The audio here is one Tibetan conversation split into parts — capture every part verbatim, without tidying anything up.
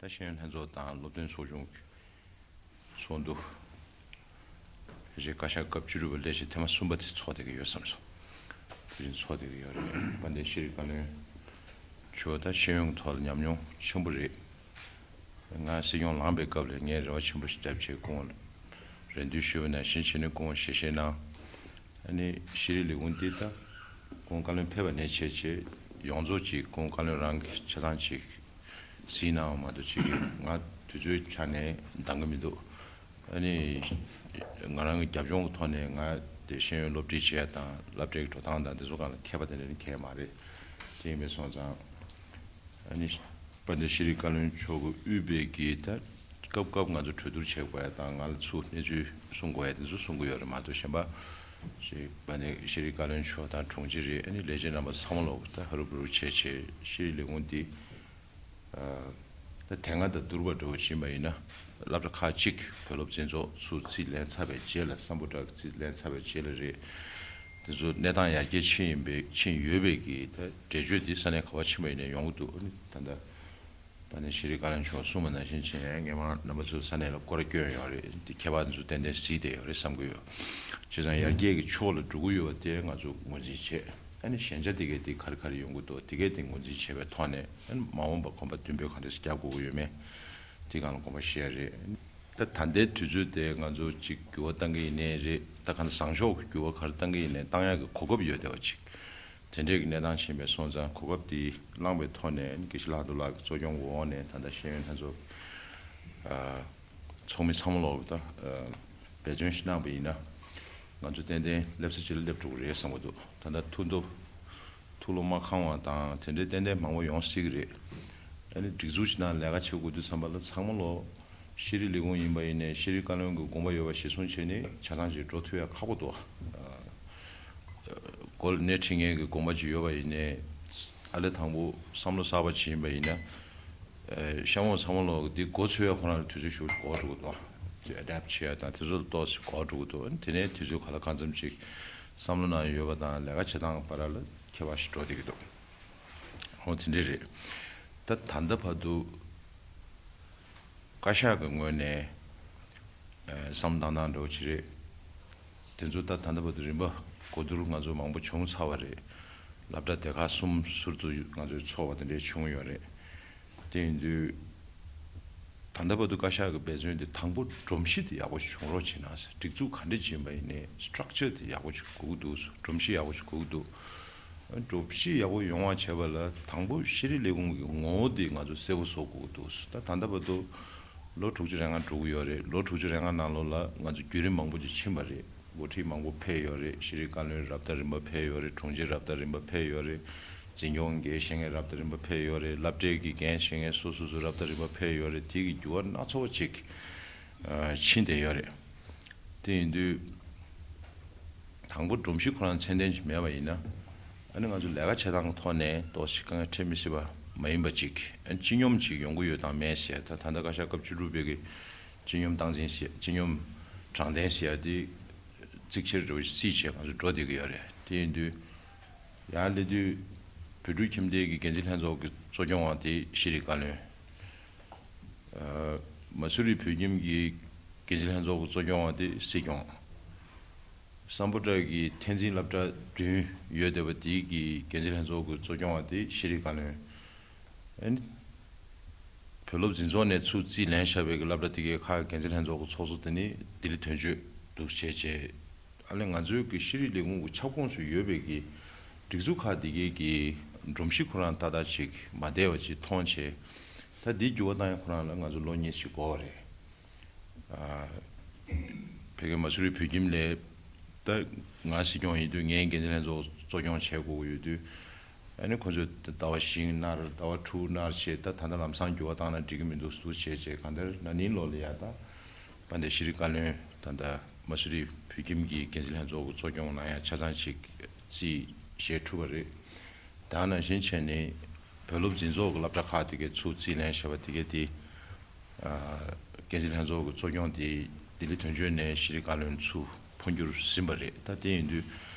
ད་ཤེས་ཡོན་ལྷན་ཚོགས་དང་སློབ་སྟོན་ཚོགས་ཆུང་གི་ཚོགས་འདུ་ཕལ་ཆེར་བཀའ་ཤག་སྐབས་བཅུ་དྲུག་པའི་ལས་བྱེད་ཐེངས་མ་གསུམ་པ་དེ་ཚོགས་བསྡད་ཀྱི་ཡོད་བསམ་སོང་། དེ་རིང་ཚོགས་བསྡད་ཀྱི་ཡོད་རེད། དཔལ་ལྡན་ཤེས་རིག་བཀའ་བློན་མཆོག་ད་ཤེས་ཡོན་ཐོག་ལ་ཉམས་མྱོང་ཆེན་པོ་རེད། ང་སྲིད་སྐྱོང་ལངས་པའི་སྐབས་ལ་ངས་རེ་བ་ཆེན་པོ་ཞིག་བརྒྱབ་བྱས་སྐུ་ངོ་ལ་རེ་འདུན་ཞུས་པ་ནང་བཞིན་བྱས་ནས་སྐུ་ངོ་ཞལ་བཞེས་གནང་། ཨ་ནི་ཤེས་རིག་ལས་ཁུངས་འདི་ད་སྐུ་ངོ་བཀའ་བློན་ཕེབས་པ་ནས་བྱས་བྱས་ཡོངས་རྫོགས་ཅིག་སྐུ་ངོ་བཀའ་བློན་རང་གི་ཆ་ཚང་ཅིག་གཟིགས་གནང་བ་མ་གཏོགས་ཅིག་ང་དུས་ཚོད་ཆ་ནས་འདང་གི་མི་འདུག་ཨ་ནི་ང་རང་གི་རྒྱབ་ལྗོངས་ཀྱི་ཐོག་ནས་ང་དེ་ཤེས་ཡོན་སློབ་ཁྲིད་བྱས་དང་སློབ་གྲྭའི་འགྲོ་སྟངས་དང་དེ་ཚོ་སྒང་ལ་མཁས་པ་དེ་འདྲ་ནི་མཁས་མ་རེད། དེ་ཡིན་པས་སོང་ཙང་། ཨ་ནི་དཔལ་ལྡན་ཤེས་རིག་བཀའ་བློན་མཆོག་གིས་དབུས་པའི་གི་ད་སྐབས་སྐབས་ང་ཚོ་གྲོས་བསྡུར་བྱེད་དགོས་ཡ་དང་ང་ལ་ཚུར་གནས་ཚུལ་གསུང་དགོས་ཡ་དེ་ཚོ་གསུང་གི་ཡོད་རེད་མ་གཏོགས་གཞན་པ་ཞིག་དཔལ་ལྡན་ཤེས་རིག་བཀའ་བློན་མཆོག་དང་དྲུང་ཆེ་རེད། ཨ་ནི་ལས་བྱེད་རྣམ་པ་ཚང་མ་ལོག་ད་ཧ་རུ་བུ་རུ་བྱས་བྱས་ཤེས་རིག་ལས་ཁུངས་འདི་ད་དེ་སྔ་དང་བསྡུར་བ་འདྲ་བོ་ཕྱིན་པ་ཡིན་ན་སློབ་གྲྭ་ཁག་གཅིག་བོད་སློབ་འཛིན་ཚོགས་ཚུར་རྩིས་ལེན་ཚར་བའི་རྗེས་ལ་སམ་བྷོ་ཊ་གི་རྩིས་ལེན་ཚར་བའི་རྗེས་ལ་རེད། དེ་ཚོ་གནས་སྟངས་ཡར་རྒྱས་ཕྱིན་ཡིན་པའི་ཕྱིན་ཡོད་པའི་གི་ད་འགྲེལ་བརྗོད་འདི་ས་གནས་ག་པར་ཕྱིན་པ་ཡིན་ནའི་ཡོང་གི་འདུག་ཨ་ནི་ད་ལྟ་ད་ནི་ཤེས་རིག་བཀའ་བློན་མཆོག་གསུངས་པ་ནང་བཞིན་བྱས་ནས་ངས་མ་རྣམ་པ་ཚོ་ས་གནས་ལ་སྐོར་སྐྱོད་ཡོད་རེད། འདི་ཁྱད་པར་འདི་ཚོ་ཏན་ཏན་གཟིགས་བསྡད་ཡོད་རེད་བསམ་གི་ཡོད། བྱས་ཙང་ཡར་རྒྱས་ཀྱི་ཕྱོགས་ལ་འགྲོ་གི་ཡོད་པ་དེ་ང་ཚོ་ངོས་འཛིན་བྱས། ཨ་ནི་ཞན་ཆ་དེ་གས་དེ་ག་རེ་ག་རེ་ཡོང་གི་འདུག་དེ་གས་དེ་ངོས་འཛིན་བྱས་པའི་ཐོག་ནས་ཨ་ནི་མ་འོངས་པ་གོམ་པ་མདུན་སྤོས་ག་འདྲས་རྒྱག་དགོས་ཀྱི་ཡོད་མེད་དེ་སྒང་ལ་དགོངས་པ་བཞེས་ཡ་རེད། ད་ད་ལྟའི་དུས་ཚོད་དེ་ང་ཚོ་གཅིག་འགྱུར་བ་གཏང་གི་ཡིན་ནའི་རེད། ད་ག་ནས་བཟང་ཕྱོགས་ཀྱི་འགྱུར་བ་ག་རེ་གཏང་གི་ཡིན་ནའི་གཏང་ཡག་གི་གོ་སྐབས་ཡོད་བསྡད་པ་ཅིག་དེ་འདྲས་ཀྱི་གནས་སྟངས་ཕྱིན་པས་སོང་ཙང་གོ་སྐབས་དེ་བླངས་པའི་ཐོག་ནས་དགེ་བཤེས་ལྷག་རྡོར་ལགས་ཀྱི་གཙོ་སྐྱོང་འོག་ནས་ད་ལྟ་ཤེས་ཡོན་ལྷན་ཚོགས་ཚོགས་མི་ཚང་མ་ལོག་ད་འབད་བརྩོན་ཞིག་གནང་པ་ཡིན་ན་ང་ཚོ་ཏན་ཏན་སླེབས་ས་ཅིག་ལ་སླེབས་འགྲོ་གི་རེད་བསམ་གྱི་འདུག་ད་ལྟ་ཐུགས་འདོད་ཐུགས་བློ་མ་ཁེངས་པ་དང་དེ་འདྲའི་ཏན་ཏན་མང་པོ་ཡོང་སྲིད་ཀྱི་རེད། ཨ་ནི་སྒྲིག་འཛུགས་ཀྱི་ནང་ལས་ཀ་བྱེད་དགོས་དུས་ཙམ་པ་ལ་ཚང་མ་ལོ་ཤེས་རིག་ལས་ཁུངས་ཡིན་པ་ཡིན་ནའི་ཤེས་རིག་བཀའ་བློན་གྱི་དགོངས་པ་ཡོད་པ་གཞིར་བཟུང་བྱས་ནས་ཆ་ཚང་ཞིག་འགྲོ་ཐུབ་ཡ་ཁག་པོ་འདུག་སྒོ་ལ་སྣེ་ཁྲིད་མཁན་གྱི་དགོངས་པ་ཅིག་ཡོད་པ་ཡིན་ནའི་ཨ་ལས་དང་པོ་བསམ་བློ་གསར་པ་ཅིག་ཡིན་པ་ཡིན་ན་གཤམ་འོག་ཚང་མ་ལོ་འདི་འགོ་ཚུགས་ཡ་ཁོ་རང་ལ་དུས་ཚོད་ཞེ་པོ་ཅིག་འགོར་འགྲོ་གི་འདུག་དེ་ཨེ་ཌེབ་བྱེད་ཡ་དང་དེ་ཚོ་ལ་ཏོག་ཙམ་འགོར་འགྲོ་གི་འདུག་དེ་ནས་དུས་ཚོད་ག་ལ་གང་འཚམ་ཅིག་བསམ་བློ་ནང་ཡོད་པ་དང་ལས་ཀ་བྱེད་སྟངས་བར་ལ་ཁྱད་པར་ཞིག་འགྲོ་བསྡད་ཀྱི་འདུག་འོ་དེ་འདྲས་རེད། ད་ད་ལྟ་བར་དུ་བཀའ་ཤག་གི་ངོས་ནས་ཨ་བསམ་བློ་བཏང་སྟངས་འདྲ་བོ་ཅིག་རེད། དེ་ཚོ་ད་ད་ལྟ་བར་དུ་རིམ་པ་གོ་བསྡུར་ང་ཚོ་མང་པོ་བྱུང་ཚར་བ་རེད། སློབ་གྲྭ་སྡེ་ཁག་གསུམ་ཟུར་དུ་ང་ཚོའི་ཚོགས་པ་དེ་འདྲས་བྱུང་ཡོད་རེད། དེ་ཡིན་དུས་ད་ལྟ་བར་དུ་བཀའ་ཤག་གི་འབད་བརྩོན་དེ་དང་པོ་སྒྲོམ་གཞི་དེ་ཡག་པོ་ཞིག་བྱུང་རོགས་བྱེད་གནང་ཟེར། སྒྲིག་འཛུགས་ག་འདྲས་བྱེད་པ་ཡིན་ནའི་སི་ཊྲག་ཅར་དེ་ཡག་པོ་ཞིག་དགོས་ཀྱི་འདུག་སྒྲོམ་གཞི་ཡག་པོ་ཞིག་དགོས་ཀྱི་འདུག་སྒྲོམ་གཞི་ཡག་པོ་ཡོང་བ་བྱེད་པ་ལ་དང་པོ་ཤེས་རིག་ལས་ཁུངས་ཀྱི་ངོ་བོ་དེ་ང་ཚོ་གསལ་པོ་བཟོ་དགོས་ཀྱི་འདུག་ད་ད་ལྟ་བར་དུ་ལོ་དྲུག་ཅུ་རེ་ལྔ་འགྲོ་གི་ཡོད་རེད། ལོ་དྲུག་ཅུ་རེ་ལྔ་ནང་ལོགས་ལ་ང་ཚོ་བརྒྱུད་རིམ་མང་པོ་ཅིག་ཕྱིན་པ་རེད། འགོ་ཁྲིད་མང་པོ་ཕེབས་ཡོད་རེད། ཤེས་རིག་བཀའ་བློན་རབ་དང་རིམ་པ་ཕེབས་ཡོད་རེད། དྲུང་ཆེ་རབ་དང་རིམ་པ་ཕེབས་ཡོད་རེད། འཛིན་སྐྱོང་འགན་བཞེས་མཁན་རབ་དང་རིམ་པ་ཕེབས་ཡོད་རེད། སློབ་གྲྭའི་གི་འགན་བཞེས་མཁན་སོ་སོ་སོ་རབ་དང་རིམ་པ་ཕེབས་ཡོད་རེད། དེ་གི་འགྱུར་བ་སྣ་ཚོགས་ཅིག་ཨ་ཕྱིན་བསྡད་ཡོད་རེད། དེ་ཡིན་དུས་དང་པོ་སྒྲོམ་གཞི་ཁོ་རང་ཚད་ལྡན་ཅིག་མེད་པ་ཡིན་ན་ཨ་ནི་ང་ཚོ་ལས་ཀ་བྱེད་སྟངས་ཀྱི་ཐོག་ནས་ཏོག་ཙམ་དཀའ་ངལ་འཕྲད་མི་སྲིད་པ་མ་ཡིན་པ་ཅིག་ཨ་ནི་སྤྱི་སྙོམས་ཅིག་ཡོང་གི་ཡོད་དང་མེད་ཟེར། ད་ད་ལྟ་བཀའ་ཤག་སྐབས་བཅུ་དྲུག་པའི་གི་སྤྱི་སྙོམས་སྟངས་འཛིན་ཟེར་སྤྱི་སྙོམས་དྲང་བདེན་ཟེར་ཡ་དེ་གཙིགས་ཆེར་འགྲོ་རྩིས་བྱས་ང་ཚོ་འགྲོ་བསྡད་ཀྱི་ཡོད་རེད། དེ་ཡིན་དུས་ཡར་སླེབས་དུས་བོད་ཕྲུག་ཁྱིམ་སྡེ་གི་འགན་འཛིན་ལྷན་ཚོགས་ཀྱི་གཙོ་སྐྱོང་བ་དེ་ཤེས་རིག་བཀའ་བློན། ཨ་མ་སུ་རི་བོད་ཁྱིམ་གྱི་འགན་འཛིན་ལྷན་ཚོགས་ཀྱི་གཙོ་སྐྱོང་བ་དེ་སྲིད་སྐྱོང་། སམ་བྷོ་ཊ་གི་འཐད་འཛིན་སློབ་གྲྭ་བདུན་ཡོད་བསྡད་པ་དེའི་གི་འགན་འཛིན་ལྷན་ཚོགས་ཀྱི་གཙོ་སྐྱོང་བ་དེ་ཤེས་རིག་བཀའ་བློན། ཨ་ནི་བོད་སློབ་འཛིན་ཚོགས་ནས་ཚུར་རྩིས་ལེན་བཞག་པའི་གི་སློབ་གྲྭ་དེ་གའི་ཁག་འགན་འཛིན་ལྷན་ཚོགས་ཀྱི་ཚོགས་གཙོ་དེ་ནི་ལྡི་ལི་དོན་གཅོད་འདུག་བྱས་བྱས། ཨ་ནི་ང་ཚོའི་གི་ཤེས་རིག་ལས་ཁུངས་ཀྱི་ཁྱབ་ཁོངས་སུ་ཡོད་པའི་གི་སྒྲིག་འཛུགས་ཁག་དེ་གའི་གི་སྒྲོམ་གཞི་ཁོ་རང་ཏག་ཏག་ཅིག་མ་བསྡད་པ་ཅིག་མཐོང་བྱས། ད་འདི་འགྱུར་བ་བཏང་ཡ་ཁོ་རང་ལ་ང་ཚོ་ལོ་གཉིས་ཤིག་འགོར་བ་རེད། ཨ་ཕ་གི་མ་སུ་རི་བོད་ཁྱིམ་ལས་ད་ང་སྲིད་སྐྱོང་ཡིན་དུས་ངས་འགན་འཛིན་ལྷན་ཚོགས་གཙོ་སྐྱོང་བྱེད་དགོས་ཀྱི་ཡོད་དུས། ཨ་ནི་ཁོ་ཚོས་ཟླ་བ་བཞི་ནར་ཟླ་བ་དྲུག་ནར་བྱས། ད་ད་ལྟ་ལམ་སང་འགྱུར་བ་བཏང་ན་འགྲིག་གི་མི་འདུག་ཟུར་བྱས་བྱས། གང་ལྟར་ན་ནིང་ལོ་ལ་ཡ་ད་དཔལ་ལྡན་ཤེས་རིག་བཀའ་བློན་ད་ལྟ་མ་སུ་རི་བོད་ཁྱིམ་གྱི་འགན་འཛིན་ལྷན་ཚོགས་ཀྱི་གཙོ་སྐྱོང་གནང་ཡ་ཆ་ཚང་ཅིག་རྩིས་བཞེས་ཐུབ་པ་རེད། ད་ནང་བཞིན་བྱས་ནས་བོད་སློབ་འཛིན་ཚོགས་ཀྱི་སློབ་གྲྭ་ཁག་དེ་གའི་ཚུར་རྩིས་ལེན་བྱས་པ་དེ་གའི་དེ། ཨ་འགན་འཛིན་ལྷན་ཚོགས་ཀྱི་གཙོ་སྐྱོང་དེ་ལྡི་ལི་དོན་གཅོད་ནས་ཤེས་རིག་བཀའ་བློན་ཚུར་འཕོ་འགྱུར་ཟིན་པ་རེད། ད་དེ་ཡིན་དུས་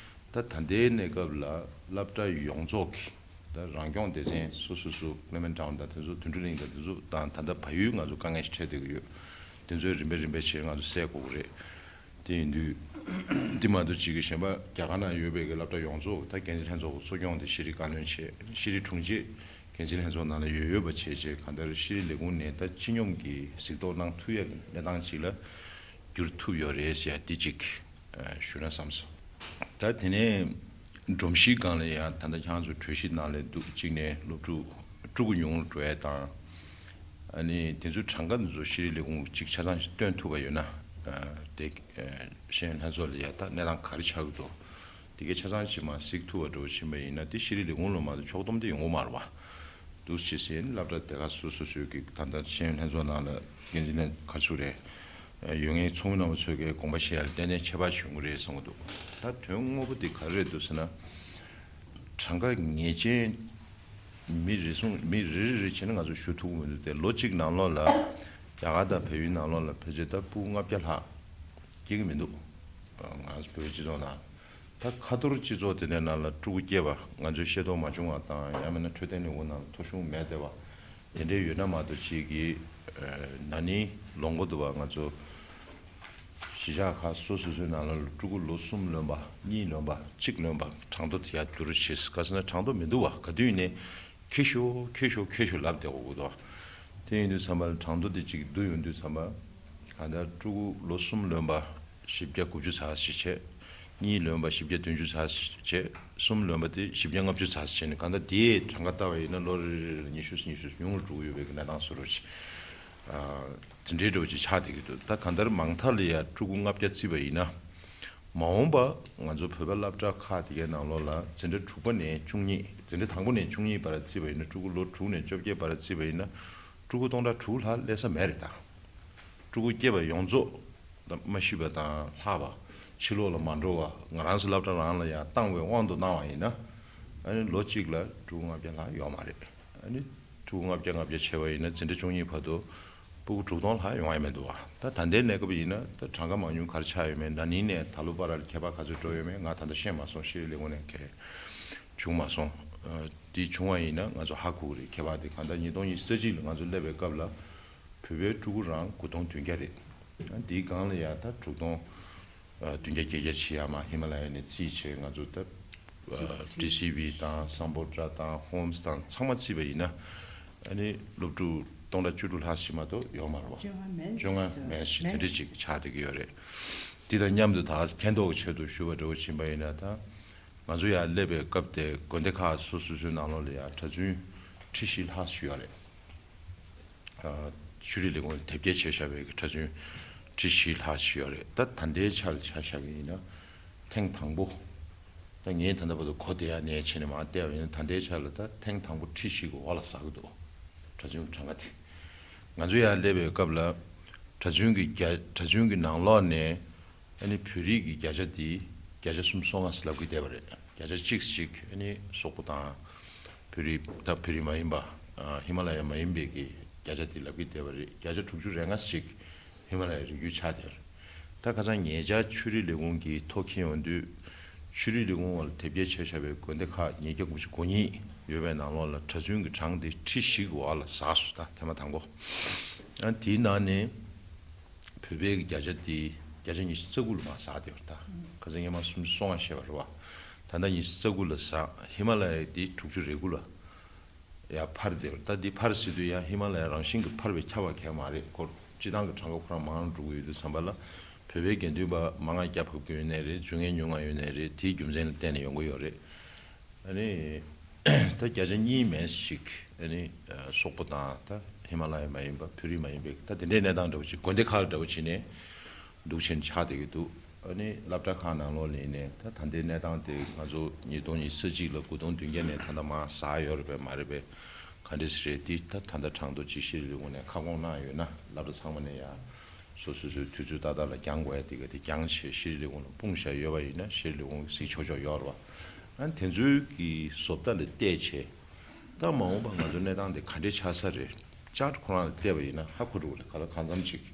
ད་ད་ལྟའི་གནས་སྐབས་ལ་སློབ་གྲྭ་ཡོངས་རྫོགས་ཀྱི་ད་ རང་སྐྱོང་སྡེ་ཚན་སོ་སོ་སོ་ཀླེ་མན་ཊའུན་དང་དེ་ཚོ་དོན་གྲུབ་གླིང་དང་དེ་ཚོ་དང་ད་ལྟ་བལ་ཡུལ་ང་ཚོ་དཀའ་ངལ་ཞིག་འཕྲད་བསྡད་ཀྱི་ཡོད། དེ་ཚོའི་རིམ་པས་རིམ་པས་བྱས་ང་ཚོ་སེལ་དགོས་ཀྱི་རེད། དེ་ཡིན་དུས་འདི་མ་གཏོགས་གཅིག་གི་གཞན་པ་རྒྱ་གར་ནང་ཡོད་པའི་གི་སློབ་གྲྭ་ཡོངས་རྫོགས་ད་འགན་འཛིན་ལྷན་ཚོགས་གཙོ་སྐྱོང་དེ་ཤེས་རིག་བཀའ་བློན་བྱས། ཤེས་རིག་དྲུང་ཆེ་འགན་འཛིན་ལྷན་ཚོགས་ནང་ལ་ཡོད་ཡོད་པ་བྱས་བྱས་གང་ལྟར་ཤེས་རིག་ལས་ཁུངས་ནས་ད་སྤྱི་སྙོམས་ཀྱི་གཟིགས་རྟོག་གནང་ཐུབ་ཡ་གི་གནས་སྟངས་ཅིག་ལ་འགྱུར་ཐུབ་ཡོད་རེད་ཟེར་ཡ་འདི་གཅིག་ཞུ་ན་བསམ་སོང་། ད་དེ་ནས་སྒྲོམ་གཞིའི་སྒང་ལ་ཡང་ད་ལྟ་ཁྱེད་རང་ཚོ་གྲོས་གཞི་ནང་ལ་འདུག་གཅིག་ནས་སློབ་ཕྲུག་ཕྲུ་གུ་ཉུང་རུ་འགྲོ་ཡ་དང་། ཨ་ནི་དེ་ཚོའི་གྲངས་ཀ་འདི་ཚོ་ཤེས་རིག་ལས་ཁུངས་གཅིག་ཆ་ཚང་ཞིག་བཏོན་ཐུབ་པ་ཡོད་ན། ཨ་དེ་ཨ་ཤེས་ཡོན་ལྷན་ཚོགས་ལ་ཡ་ད་གནས་སྟངས་ག་རེ་ཆགས་ཀྱི་འདུག་དེ་གའི་ཆ་ཚང་ཅིག་མར་གཟིགས་ཐུབ་པ་འདྲ་བོ་ཕྱིན་པ་ཡིན་ན་དེ་ཤེས་རིག་ལས་ཁུངས་ལ་མ་གཏོགས་ཕྱོགས་བསྡོམས་དེ་ཡོང་གི་མ་རེད་པ། འདུག་སེ་བྱས་ནས་སློབ་གྲྭ་སྡེ་ཁག་སོ་སོ་སོའི་གི་ད་ལྟ་ཤེས་ཡོན་ལྷན་ཚོགས་ནང་ལ་འགན་འཛིན་ནས་ག་ཚོད་རེད། ཡོད་ངེས་ཚོགས་མི་རྣམ་པ་ཚོས་ཀྱི་དགོངས་པ་བཞེས་ཡ་ལ་ཏན་ཏན་ཁྱད་པར་བྱུང་གི་རེད་བསམ་གྱི་འདུག་ད་དོན་དངོས་པོ་དེ་ག་རེ་རེད་འདུག་ཟེར་ན། གྲངས་ཀ་ངེས་ཅན། མི་རེ་ཟུང་མི་རེ་རེ་རེ་བྱས་ན་ང་ཚོ་ཞུ་ཐུབ་ཀྱི་མི་འདུག་སྟེ། ལོ་གཅིག་ནང་ལོགས་ལ་རྒྱ་གར་དང་བལ་ཡུལ་ནང་ལོགས་ལ་ཕལ་ཆེར་ད་ཕྲུ་གུ་ལྔ་བརྒྱ་ལྷག་སྐྱེ་གི་མི་འདུག་ང་ཚོ་བོད་སྤྱི་ཚོགས་ནང་ད་ཁ་ཐོར་སྤྱི་ཚོགས་དེ་འདྲའི་ནང་ལ་ཕྲུ་གུ་སྐྱེས་པ་ང་ཚོའི་ཤེས་རྟོགས་མ་བྱུང་བ་དང་ཡང་མིན་ན་འཕྲོད་བསྟེན་ལས་ཁུངས་ནང་ལ་ཐོ་གཞུང་མེད་བསྡད་པ་དེ་འདྲའི་ཡོད་ན་མ་གཏོགས་ཅིག་གིས་ན་ནིང་ལོ་མགོ་བསྡུ་བ་ང་ཚོ་གཞིས་ཆགས་ཁག་སོ་སོ་སོའི་ནང་ལ་ཕྲུ་གུ་ལོ་གསུམ་ལོན་པ་གཉིས་ལོན་པ་གཅིག་ལོན་པ་གྲངས་ཐོ་དེ་ཡར་བསྡུ་རུ་བྱས། ག་ཟེར་ན་གྲངས་ཐོ་མི་འདུག་བ། ག་དུས་ནས་ཁེ་ཤོ་ཁེ་ཤོ་ཁེ་ཤོ་ལབ་བསྡད་དགོས་ཀྱི་འདུག་དེ་ཡིན་དུས་ཙམ་པ་ལ་གྲངས་ཐོ་དེ་གཅིག་བསྡུ་ཡོང་དུས་ཙམ་པ་གང་ལྟར་ཕྲུ་གུ་ལོ་གསུམ་ལོན་པ་བཞི་བརྒྱ་དགུ་བཅུ་ཙམ་ཞིག་བྱས། གཉིས་ལོན་པ་བཞི་བརྒྱ་བདུན་ཅུ་ཙམ་ཞིག་བྱས། གསུམ་ལོན་པ་དེ་བཞི་བརྒྱ་ལྔ་བཅུ་ཙམ་ཞིག་བྱས་ནས་གང་ལྟར་དེའི་གྲངས་ཀ་བལྟ་བ་ཡིན་ན་ལོ་རེ་རེ་ལ་ཉི་ཤུ་ཉི་ཤུ་ཉུང་རུ་འགྲོ་གི་ཡོད་པའི་གི་གནས་སྟངས་བཟོ་འདྲ་ཅིག་འཛིན་གྲྭའི་འགྲོ་ཅིག་ཆགས་བསྡད་ཀྱི་འདུག་ད་གང་ལྟར་མང་མཐའ་ལ་ཡ་ཕྲུ་གུ་ལྔ་བརྒྱ་བརྩིས་པ་ཡིན་ན། མ་འོངས་པ་ང་ཚོ་བོད་པ་སློབ་གྲྭ་ཁག་དེ་གའི་ནང་ལོགས་ལ་འཛིན་གྲྭ་དྲུག་པ་ནས་བཅུ་གཉིས། འཛིན་གྲྭ་དང་པོ་ནས་བཅུ་གཉིས་བར་བརྩིས་པ་ཡིན་ན། ཕྲུ་གུ་ལོ་དྲུག་ནས་བཅོ་བརྒྱད་བར་བརྩིས་པ་ཡིན་ན། ཕྲུ་གུ་སྟོང་ཕྲག་དྲུག་ལྷག་སླེབས་ས་མེད་རེད་ད། ཕྲུ་གུ་སྐྱེས་པ་ཡོངས་རྫོགས་ད་མ་ཤི་བ་དང་ལྷག་པ་ཕྱི་ལོགས་ལ་མ་འགྲོ་བ་ང་རང་ཚོ་སློབ་གྲྭ་རང་ལ་ཡང་བཏང་བའི་དབང་དུ་བཏང་བ་ཡིན་ན། ཨ་ནི་ལོ་གཅིག་ལ་ཕྲུ་གུ་ལྔ་བརྒྱ་ལྷག་ཡོད་མ་རེད། ཨ་ནི་ཕྲུ་གུ་ལྔ་བརྒྱ་ལྔ་བརྒྱ་བྱས་པ་ཡིན་ན་འཛིན་གྲྭ་བཅུ་གཉིས་བར་དུ་ཕྲུ་གུ་དྲུག་སྟོང་ལྷག་ཡོང་ཡ་མི་འདུག་བ། ད་ད་ལྟའི་གནས་སྐབས་ཡིན་ན་ད་གྲངས་ཀ་མང་ཉུང་ག་རེ་ཆགས་ཡོད་མེད། ན་ནིང་ནས་ད་ལོ་བར་ལ་ཁྱད་པར་ག་ཚོད་འགྲོ་ཡོད་མེད་ང་ད་ལྟ་ཤེས་མ་སོང་། ཤེས་རིག་ལས་ཁུངས་ནས་གལ་བྱུང་མ་སོང་། ཨ་དེ་བྱུང་བ་ཡིན་ན་ང་ཚོ་ཧ་གོ་གི་རེད། ཁྱད་པར་དེ་གང་ལྟར་ཉིས་སྟོང་ཉི་ཤུ་རྩ་གཅིག་ལ་ང་ཚོ་སླེབས་པའི་སྐབས་ལ་བོད་པའི་ཕྲུ་གུ་རང་དགུ་སྟོང་བདུན་བརྒྱ་རེད། ཨ་དེའི་སྒང་ལ་ཡ་ད་དྲུག་སྟོང་ཨ་བདུན་བརྒྱ་བརྒྱད་བརྒྱ་བྱེད་ཡ་མ་ཧི་མ་ལ་ཡ་ནས་བརྩིས་བྱས་ང་ཚོ་ད་ཨ་ཊི་སི་ཝི་དང་སམ་བྷོ་ཊ་དང་ཧོམ་སི་དང་ཚང་མ་བརྩིས་པ་ཡིན་ན་ཨ་ནི་སློབ་ཕྲུག་སྟོང་ཕྲག་བཅུ་དྲུག་ལྷག་ཞིག་མ་གཏོགས་ཡོད་མ་རེད་བ། བཅོ་ལྔ་མེད། བཅོ་ལྔ་མེད་ཞིག་དེ་འདྲ་ཅིག་ཆགས་བསྡད་ཀྱི་ཡོད་རེད། འདི་དང་མཉམ་དུ་ད་མཁྱེན་རྟོགས་ཀྱི་ཆེད་དུ་ཞུ་བ་འདྲ་བོ་ཕྱིན་པ་ཡིན་ན། ད་ང་ཚོ་ཡར་སླེབས་པའི་སྐབས་དེ་དགོན་སྡེ་ཁག་སོ་སོ་སོའི་ནང་ལོགས་ལ་ཡང་གྲྭ་བཙུན་ཁྲི་བཞི་ལྷག་ཞིག་ཡོད་རེད། ཨ་ཆོས་རིག་ལས་ཁུངས་ལ་དེབ་སྐྱེལ་བྱས་བཞག་པའི་གྲྭ་བཙུན་ཁྲི་བཞི་ལྷག་ཞིག་ཡོད་རེད། ད་ད་ལྟའི་ཆ་ལ་ཆ་བཞག་པ་ཡིན་ན་ཐེངས་དང་པོ། ད་ངས་ད་ལྟ་བར་དུ་གོ་བདེ་ཡག་ནས་བྱས་ནས་མར་བལྟས་པ་ཡིན་ན་ད་ལྟའི་ཆ་ལ་ད་ཐེངས་དང་པོ་ཁྲི་བཞི་གི་འོག་ལ་ཟག་གི་འདུག་གྲྭ་བཙུན་གྱི་གྲངས་ཀ་དེ། ང་ཚོ་ཡར་སླེབས་པའི་སྐབས་ལ་གྲྭ་བཙུན་གྱི་རྒྱ་གྲྭ་བཙུན་གྱི་ནང་ལོགས་ནས་ཨ་ནི་བོད་རིགས་ཀྱི་བརྒྱ་ཆ་དེ་བརྒྱ་ཆ་སུམ་ཅུ་སོ་ལྔ་ལབ་ཀྱི་བསྡད་པ་རེད། བརྒྱ་ཆ་གཅིག་ཅིག་ཨ་ནི་སོག་པོ་དང་བོད་རིགས་ད་བོད་རིགས་མ་ཡིན་པ་ཨ་ཧི་མ་ལ་ཡ་མ་ཡིན་པའི་གི་བརྒྱ་ཆ་དེ་ལབ་ཀྱི་བསྡད་པ་རེད། བརྒྱ་ཆ་དྲུག་ཅུ་རེ་ལྔ་ཞིག་ཧི་མ་ལ་ཡའི་རི་རྒྱུད་ཆགས་བསྡད་པ་རེད། ད་ཁ་སང་ཉེ་ཆར་ཆོས་རིག་ལས་ཁུངས་ཀྱིས་ཐོ་འཁྱེར་ཡོང་དུས། ཆོས་རིག་ལས་ཁུངས་འོག་ལ་དེབ་སྐྱེལ་བྱས་བཞག་པའི་དགོན་སྡེ་ཁག་ཉིས་བརྒྱ་དགུ་བཅུ་གོ་གཉིས་ཡོད་པའི་ནང་ལོགས་ལ་གྲྭ་བཙུན་གྱི་གྲངས་དེ་ཁྲི་བཞི་གི་འོག་ལ་ཟགས་སོང་། ད་ཐེངས་མ་དང་པོ། ཨ་དེའི་ནང་ནས་བོད་པའི་བརྒྱ་ཆ་དེ་བརྒྱ་ཆ་ཉི་ཤུ་རྩ་དགུ་ལ་མར་ཟགས་བསྡད་པ་རེད། ད་ཁ་སང་སྔོན་མ་སུམ་ཅུ་སོ་ལྔ་བཤད་པ་རེད་བ། ད་ལྟ་ཉི་ཤུ་རྩ་དགུ་ལ་ཟགས། ཧི་མ་ལ་ཡ་དེ་དྲུག་ཅུ་རེ་དགུ་ལ་ཡར་འཕར་བསྡད་པ་རེད། ད་འདི་འཕར་ཟེར་དུས་ཡང་ཧི་མ་ལ་ཡ་རང་བཞིན་གྱིས་འཕར་བའི་ཁྱབ་པ་གང་ཡང་མ་རེད། ཁོ་སྤྱི་བཏང་གི་གྲངས་ཀ་ཁོ་རང་མང་རུ་འགྲོ་གི་ཡོད་དུས་ཙམ་པ་ལ་བོད་པའི་དགེ་འདུན་པ་མང་ང་བརྒྱ་ཕབ་ཀྱི་ཡོད་ནའི་རེད། བཙུན་ངན་ཉུང་ང་ཡོད་ནའི་རེད། དེའི་རྒྱུ་མཚན་ལ་བརྟེན་ནས་ཡོང་གི་ཡོད་རེད། ཨ་ནི་ད་བརྒྱ་ཆ་གཉིས་མན་ཞིག་ཨ་ནི་སོག་པོ་དང་ད་ཧི་མ་ལ་ཡ་མ་ཡིན་པ་བོད་རིགས་མ་ཡིན་པའི་ད་དེ་འདྲའི་གནས་སྟངས་འདྲ་བོ་ཅིག་དགོན་སྡེ་ཁག་ལ་འདྲ་བོ་བྱས་ནས་འདུག་བྱས་ནས་ཆགས་བསྡད་ཀྱི་འདུག་ཨ་ནི་སློབ་གྲྭ་ཁག་ནང་ལོགས་ལ་ཡིན་ནའི་ད་ད་ལྟའི་གནས་སྟངས་དེ་ང་ཚོ་ཉིས་སྟོང་ཉི་ཤུ་རྩ་གཅིག་ལ་དགུ་སྟོང་བདུན་བརྒྱ་ནས་ད་ལྟ་མར་ཟགས་ཡོད་རེད་པས་མ་རེད་པས། ག་འདྲས་རེད། འདི་ད་ད་ལྟ་གྲངས་ཐོ་ཅིག་ཤེས་རིག་ལས་ཁུངས་ནས་ཁ་སྐོང་གནང་ཡོད་ན་སློབ་གྲྭ་ཚང་མ་ནས་ཡང་སོ་སོ་སོའི་དུས་ཚོད་ཏག་ཏག་ལ་འགྱངས་དགོས་ཡ་དེ་ག་དེ་འགྱངས་བྱས་ཤེས་རིག་ལས་ཁུངས་ལ་སྤུངས་བཞག་ཡོད་པ་ཡིན་ན་ཤེས་རིག་ལས་ཁུངས་གཟིགས་ཆོག་ཆོག་ཡོད་རེད་བ། ཨ་ནི་དེ་ཚོའི་གི་བཟོ་ལྟ་ལ་བལྟས་བྱས་ད་མ་འོངས་པ་ང་ཚོ་གནས་སྟངས་དེ་ག་འདྲས་ཆགས་ས་རེད། ཅར་ཁོ་རང་ལ་བལྟས་པ་ཡིན་ན་ཧ་གོ་འགྲོ་གི་རེད། ག་ལ་གང་འཚམ་ཅིག་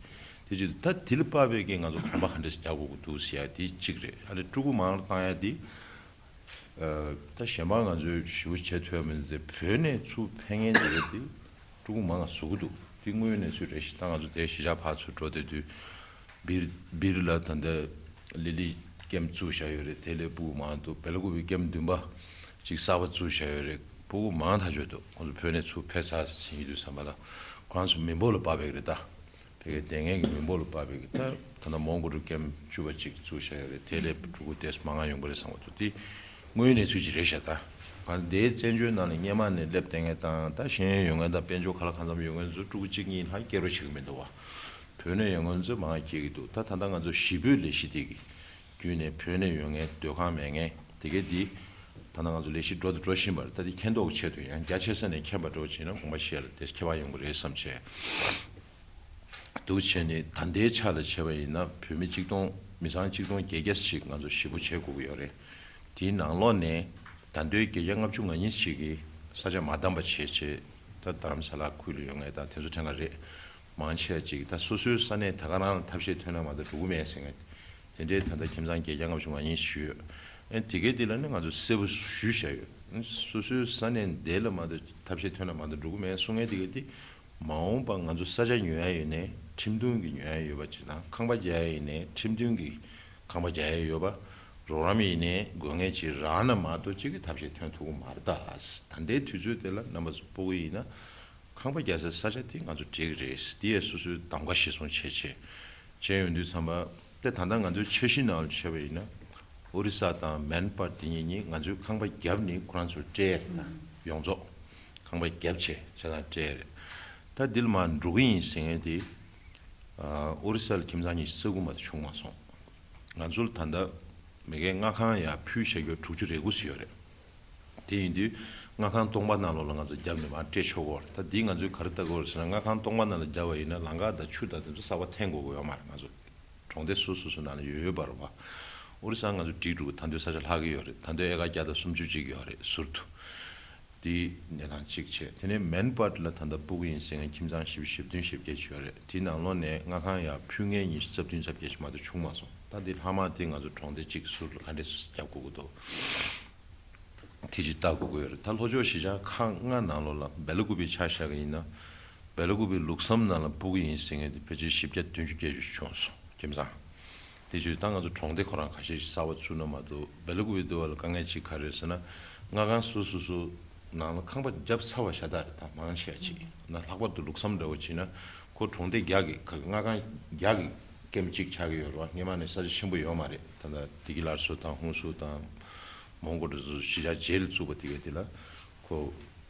དེ་ཅིག་ད་དེ་ལ་དཔག་པའི་གི་ང་ཚོ་གོམ་པ་ག་འདྲས་རྒྱག་དགོས་ཀྱི་འདུག་ཟེར་ཡ་དེ་གཅིག་རེད། ཨ་ནི་ཕྲུ་གུ་མང་རུ་བཏང་ཡ་དེ། ཨ། ད་གཞན་པ་ང་ཚོས་ཞེ་པོ་བྱེད་ཐུབ་ཡ་མི་འདུག་སྟེ། བོད་ནས་ཚུར་ཕེབས་མཁན་དེ་ག་དེ་ཕྲུ་གུ་མང་ང་བཟོ་གི་འདུག་དེ་དངོས་ཡོད་གནས་ཚུལ་རེད་ཤག་ད་ང་ཚོ་དེ་གཞིས་ཆགས་ཕར་ཚུར་འགྲོ་བསྡད་དུས། སྦིར་སྦིར་ལ་ད་ལྟ་ལི་ལི་ཀེམ་བཙུགས་བཞག་ཡོད་རེད། དེ་ལ་ཕྲུ་གུ་མང་འདུག་བེ་ལ་ཀུ་པི་ཀེམ་བདུན་པ་ཅིག་གསར་པ་བཙུགས་བཞག་ཡོད་རེད། ཕྲུ་གུ་མང་ཐག་ཆོད་འདུག་ཁོང་ཚོ་བོད་ནས་ཚུར་ཕེབས་ཚར་ཟིན་ཡོད་དུས་ཙམ་པ་ལ་ཁོ་རང་ཚོ་མི་འབོར་ལ་དཔག་པ་རེད་ད། ཕ་གིའི་དེ་སྔའི་གི་མི་འབོར་ལ་དཔག་པའི་གི་ད་ད་ལྟ་མོན་གྷོ་ཀེམ་བཅུ་པ་ཅིག་བཙུགས་བཞག་ཡོད་རེད། དེ་ལས་ཕྲུ་གུ་དེ་མང་ང་ཡོང་གི་རེད་བསམ་གི་འདུག་དེ་དངོས་ཡོད་གནས་ཚུལ་ཅིག་རེད་ཤག་ད་ག་དེའི་བཙན་བྱོལ་ནང་ལ་སྔོན་མ་ནས་སླེབས་བསྡད་མཁན་དང་ད་ཤེས་ཡོན་ཡོད་མཁན་དང་དཔལ་འབྱོར་ག་ལ་གང་འཚམ་ཡོད་མཁན་ཚོ་ཕྲུ་གུ་གཅིག་གཉིས་ལྷག་སྐྱེ་རོགས་བྱེད་ཀྱི་མི་འདུག་བ། བོད་ནས་ཡོང་མཁན་ཚོ་མང་ང་སྐྱེ་གི་འདུག་ད་ད་ལྟ་ང་ཚོ་གཞིས་སྤོས་ལས་གཞི་དེ་གི་བརྒྱུད་ནས་བོད་ནས་ཡོང་མཁན་སྡོད་ཁང་མེད་མཁན་དེ་གས་དེ་ད་ལྟ་ང་ཚོ་ལས་གཞི་འགྲོ་དང་འགྲོ་བཞིན་པ་རེད། ད་དེ་མཁྱེན་རྟོགས་ཆེད་དུ་ཡང་རྒྱ་ཆེ་ས་ནས་མཁྱེན་པ་འགྲོ་བྱས་ན་དགོངས་པ་བཞེས་ལ་དེ་ཁྱད་པར་ཡོང་གི་རེད་བསམ་བྱས། འདུག་བྱས་ནས་ད་ལྟའི་ཆ་ལ་བྱས་པ་ཡིན་ན་བོད་མི་གཅིག་སྟོང་མི་ཚང་གཅིག་སྟོང་བརྒྱད་བརྒྱ་ཞིག་ང་ཚོ་གཞིས་སྤོ་བྱེད་དགོས་ཀྱི་ཡོད་རེད། དེའི་ནང་ལོགས་ནས་ད་ལྟའི་བརྒྱད་བརྒྱ་ལྔ་བཅུ་ང་གཉིས་ཞིག་གིས་ས་ཆ་མ་འདང་བ་བྱས་བྱས་ད་རྡ་རམ་ས་ལ་ཁུལ་ལ་ཡོད་མཁན་དང་དེ་ཚོ་གྲས་ཀ་རེད། མང་ཆེ་བ་ཅིག་ད་སོ་སོའི་ས་གནས་ད་ག་རང་ལ་ཐབས་ཤེས་ཐོན་ན་མ་གཏོགས་འགྲོ་གི་མེད་ཟེར་མཁན་དེ་འདྲའི་ད་ལྟ་ཁྱིམ་ཚང་བརྒྱད་བརྒྱ་ལྔ་བཅུ་ང་གཉིས་ཞིག་ཡོད། ཨེ་དེ་གའི་དེ་ལ་ནི་ང་ཚོ་གསལ་པོ་ཞུས་བཞག་ཡོད། སོ་སོའི་ས་གནས་འདི་ལ་མ་གཏོགས་ཐབས་ཤེས་ཐོན་ན་མ་གཏོགས་འགྲོ་གི་མེད་གསུང་མཁན་དེ་གའི་དེ། མ་འོངས་པ་ང་ཚོ་ས་ཆ་ཉོ་ཡ་ཡོད་ནའི་ཁྲིམས་མཐུན་གྱི་ཉོ་ཡ་ཡོད་པ་ཅིག་དང་། ཁང་པ་རྒྱག་ཡ་ཡིན་ནའི་ཁྲིམས་མཐུན་གྱི་ཁང་པ་རྒྱག་ཡ་ཡོད་པ། རོགས་རམ་ཡིན་ནའི་དགོས་མཁན་ཅིག་རག་ན་མ་གཏོགས་ཅིག་གི་ཐབས་ཤེས་ཐོན་ཐུབ་ཀྱི་མ་རེད་ད། ད་ལྟའི་དུས་ཚོད་དེ་ལ་རྣམ་པ་ཚོ་སྤོ་གི་ཡིན་ན་ཁང་པ་རྒྱག་སའི་ས་ཆ་དེ་ང་ཚོ་སྒྲིག་གི་རེད། དེ་ཡས་སོ་སོའི་གདམ་ག་གཞིར་བཟུང་བྱས་བྱས་བྱས་ཡོང་དུས་ཙམ་པ། དེ་ད་ལྟ་ང་ཚོའི་འཆར་གཞི་ནང་ལ་བྱས་པ་ཡིན་ན། ཨོ་རི་ས་དང་མན་པར་དེ་གཉིས་གཉིས་ང་ཚོའི་ཁང་པ་བརྒྱབ་ནས་ཁོ་རང་ཚོར་སྤྲད་ཡ་རེད་ད། ཡོངས་རྫོགས་ཁང་པ་བརྒྱབ་བྱས་ཆ་ཚང་སྤྲད་ཡ་རེད། ད་འདི་ལ་མར་འགྲོ་གི་ཡིན་ཟེར་མཁན་དེ། ཨོ་རི་ས་ལ་ཁྱིམ་ཚང་ཉི་ཤུ་རྩ་དགུ་མ་གཏོགས་བྱུང་མ་སོང་། ང་ཚོ་ལ་ད་ལྟ་མ་གིའི་མངའ་ཁང་ཡར་ཕུལ་བཞག་རྒྱུ་དྲུག་ཅུ་རེ་དགུ་ཙམ་ཡོད་རེད། དེ་ཡིན་དུས་མངའ་ཁང་སྟོང་པ་ནང་ལོགས་ལ་ང་ཚོ་བརྒྱབ་ནས་མར་སྤྲད་ཆོག་གི་རེད། ད་འདི་ང་ཚོས་ག་རེ་ལྟ་དགོས་རེད་ཟེར་ན། མངའ་ཁང་སྟོང་པ་ནང་ལ་བརྒྱབ་པ་ཡིན་ན་ལམ་ཁ་དང་ཆུ་དང་དེ་ཚོ་གསར་པ་འཐེན་དགོས་ཀྱི་ཡོད་མ་རེད། ང་ཚོ་གྲོང་སྡེ་སོ་སོ་སོ་ནང་ལ་ཡོད་ཡོད་པ་རེད་བ། ཨོ་རི་ས་ང་ཚོ་སྒྲིག་འགྲོ་གི། ད་དུང་ས་ཆ་ལྷག་གི་ཡོད་རེད། ད་དུང་ཨེ་ཀར་བརྒྱ་དང་སུམ་ཅུ་ཅིག་ཡོད་རེད་ཟུར་དུ། དེ་གནས་སྟངས་གཅིག་བྱས། དེ་ནས་མན་པར་ལ་ད་ལྟ་སྤོ་གི་ཡིན་ཟེར་མཁན་ཁྱིམ་ཚང་བཞི་བཅུ་ཞེ་བདུན་ཞེ་བརྒྱད་ཅིག་ཡོད་རེད། དེའི་ནང་ལོགས་ནས་མངའ་ཁང་ཡར་ཕུལ་མཁན་ཉི་ཤུ་རྩ་བདུན་རྩ་བརྒྱད་ཅིག་མ་གཏོགས་བྱུང་མ་སོང་། ད་འདི་ལྷག་མ་དེ་ང་ཚོ་གྲོང་སྡེ་གཅིག་ཟུར་ལ་ག་འདྲས་རྒྱབ་དགོས་ཀྱི་འདུག་དེ་ཅིག་ལྟ་དགོས་ཀྱི་ཡོད་རེད། ད་ལྷོ་ཕྱོགས་གཞིས་ཆགས་ཁག་ལྔ་ནང་ལོགས་ལ་སྦེ་ལ་ཀུ་པི་ཆ་བཞག་གི་ཡིན་ན། སྦེ་ལ་ཀུ་པི་ལུགས་བསམ་ནང་ལ་སྤོ་གི་ཡིན་ཟེར་མཁན་དེ་ཕལ་ཆེར་བཞི་བརྒྱ་བདུན་ཅུ་བརྒྱད་ཅུ་བྱུང་སོང་ཁྱིམ་ཚང་། དེ་བྱས་ད་ང་ཚོ་གྲོང་སྡེ་ཁོ་རང་ཁ་ཤས་ཤིག་གསར་པ་བཙུགས་ན་མ་གཏོགས། སྦེ་ལ་ཀུ་པི་འདི་བ་ལ་དཀའ་ངལ་ཅིག་ག་རེ་རེད་ཟེར་ན། མངའ་ཁང་སོ་སོ་སོ་ནང་ལ་ཁང་པ་བརྒྱབ་ཚར་བ་ཤ་སྟག་རེད། ད་མང་ཆེ་བ་ཅིག་ན་ལྷག་པར་དུ་ལུགས་བསམ་འདྲ་བོ་བྱས་ན་ཁོ་གྲོང་སྡེ་བརྒྱ་གི་ཁ་མངའ་ཁང་བརྒྱ་གི་ཀེམ་གཅིག་ཆགས་ཀྱི་ཡོད་རེད་བ། སྔོན་མ་ནས་ས་ཆ་ཆེན་པོ་ཡོད་མ་རེད། ད་ལྟ་བདེ་སྐྱིད་སླར་གསོ་དང་ཧུན་སུར་དང་མོན་གྷོ་འདྲ་ཚོ་གཞིས་ཆགས་རྗེས་ལ་བཙུགས་པ་དེ་ག་དེ་ལ་ཁོ་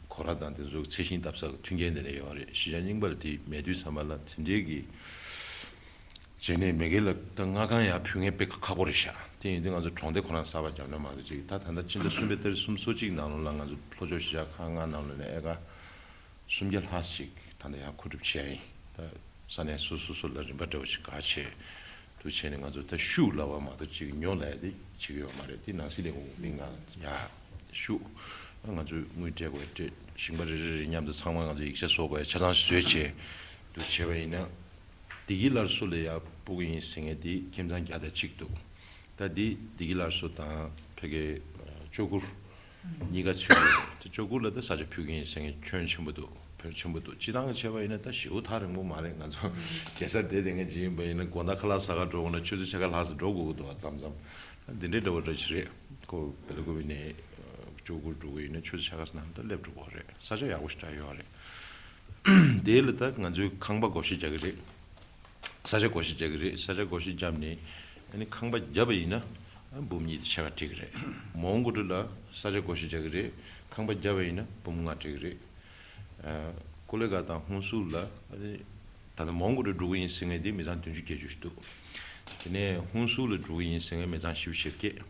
སྒོ་ར་དང་དེ་ཚོ་ཚད་ཤིང་བཏབ་ས་གི་མཐུན་རྐྱེན་དེ་འདྲ་ཡོད་རེད། གཞིས་ཆགས་རྙིང་པ་ལ་དེ་མེད་དུས་ཙམ་པ་ལ་དེ་འདྲའི་གི་བྱས་ནས་མ་གི་ལ་ད་མངའ་ཁང་ཡར་ཕུལ་མཁན་དཔེ་ཁག་པོ་རེད་ཤག་དེ་ཡིན་དུས་ང་ཚོ་གྲོང་སྡེ་ཁོ་རང་གསར་པ་བརྒྱབ་ན་མ་གཏོགས་ཅིག་ད་ད་ལྟ་ཕྱི་ཟླ་གསུམ་པའི་ཏ་རིག་སུམ་ཅུ་སོ་གཅིག་ནང་ལོགས་ལ་ང་ཚོ་ལྷོ་ཕྱོགས་གཞིས་ཆགས་ཁག་ལྔ་ནང་ལོགས་ནས་ཨེ་ཀར་སུམ་བརྒྱ་ལྷག་ཅིག་ད་ལྟ་ཡང་མཁོ་སྒྲུབ་བྱས་ཡིན། ད་ས་གནས་སོ་སོ་སོ་ལ་རིན་པ་འདྲ་བོ་ཞིག་བཀག་བྱས་འདུག་བྱས་ནས་ང་ཚོ་ད་ཤུགས་ལ་བ་མ་གཏོགས་ཅིག་ཉོ་ལ་ཡ་དེ་བྱེད་ཀྱི་ཡོད་མ་རེད། དེ་ནང་སྲིད་ལས་ཁུངས་མི་ང་ཡ་ཤུགས་ང་ཚོས་དངུལ་སྤྲད་དགོས་སྤྲད། ཞིང་པ་རེ་རེ་རེ་མཉམ་དུ་ཚང་མ་ང་ཚོ་ཡིག་ཆ་བཟོ་དགོས་ཆ་ཚང་བཟོས་བྱས་འདུག་བྱས་པ་ཡིན་ན། བདེ་སྐྱིད་སླར་གསོ་ལ་ཡར་སྤོ་གི་ཡིན་ཟེར་མཁན་དེ་ཁྱིམ་ཚང་བརྒྱ་དང་གཅིག་འདུག་ད་འདི་བདེ་སྐྱིད་སླར་གསོ་དང་ཕ་གིའི་ཨ་ལྕོག་གུར་གཉིས་ཀ་ཚུད་ཡོད་རེད། དེ་ལྕོག་གུར་ལ་ད་ས་ཆ་ཕུལ་གི་ཡིན་ཟེར་མཁན་ཁྱོན་ཆེན་པོ་འདུག་ཕོན་ཆེན་པོ་འདུག་སྤྱིར་བཏང་གི་བྱས་པ་ཡིན་ན་ད་ཞེ་པོ་ཐག་རིང་པོ་མ་རེད། ང་ཚོ་རྒྱལ་ས་བསྡད་བསྡད་མཁན་ཅིག་ཡིན་པ་ཡིན་ན་དགོང་དག་ཁ་ལག་ཟ་གར་འགྲོ་དགོས་ན་ཆུ་ཚོད་ཕྱེད་ཀ་ལྷག་ཙམ་འགྲོ་དགོས་ཀྱི་འདུག་ད་མཚམས་མཚམས་འདི་འདྲའི་འདྲ་བོ་འདྲ་ཞིག་རེད། ཁོ་བེ་ལ་ཀུ་པི་ནས་ཨ་ལྕོག་གུར་འགྲོ་གི་ཡིན་ན་ཆུ་ཚོད་ཕྱེད་ཀ་ཙམ་ནང་ད་སླེབས་འགྲོ་དགོས་རེད། ས་ཆ་ཡག་པོ་ཞེ་དྲག་ཡོད་རེད། དེ་ལ་ད་ང་ཚོའི་ཁང་པ་བགོ་བཤའ་རྒྱག་གི་རེད། ས་ཆ་བགོ་བཤའ་རྒྱག་གི་རེད། ས་ཆ་བགོ་བཤའ་བརྒྱབ་ནས་ཨ་ནི་ཁང་པ་བརྒྱབ་པ་ཡིན་ན་ཨ་འབུམ་གཉིས་དང་ཕྱེད་ཀ་སྤྲད་གི་རེད། མོན་གྷོ་ལ་ས་ཆ་བགོ་བཤའ་རྒྱག་གི་རེད། ཁང་པ་བརྒྱབ་པ་ཡིན་ན་འབུམ་ལྔ་སྤྲད་གི་རེད། ཨ་ཀོ་ལི་གྷལ་དང་ཧུན་སུར་ལ་ཨ་ནི་ད་ལྟ་མོན་གྷོ་ལ་འགྲོ་གི་ཡིན་ཟེར་མཁན་དེ་མི་ཚང་བདུན་ཅུ་བརྒྱད་ཅུ་ཞིག་འདུག་དེ་ནས་ཧུན་སུར་ལ་འགྲོ་གི་ཡིན་ཟེར་མཁན་མི་ཚང་བཞི་བཅུ་ཞེ་བརྒྱད།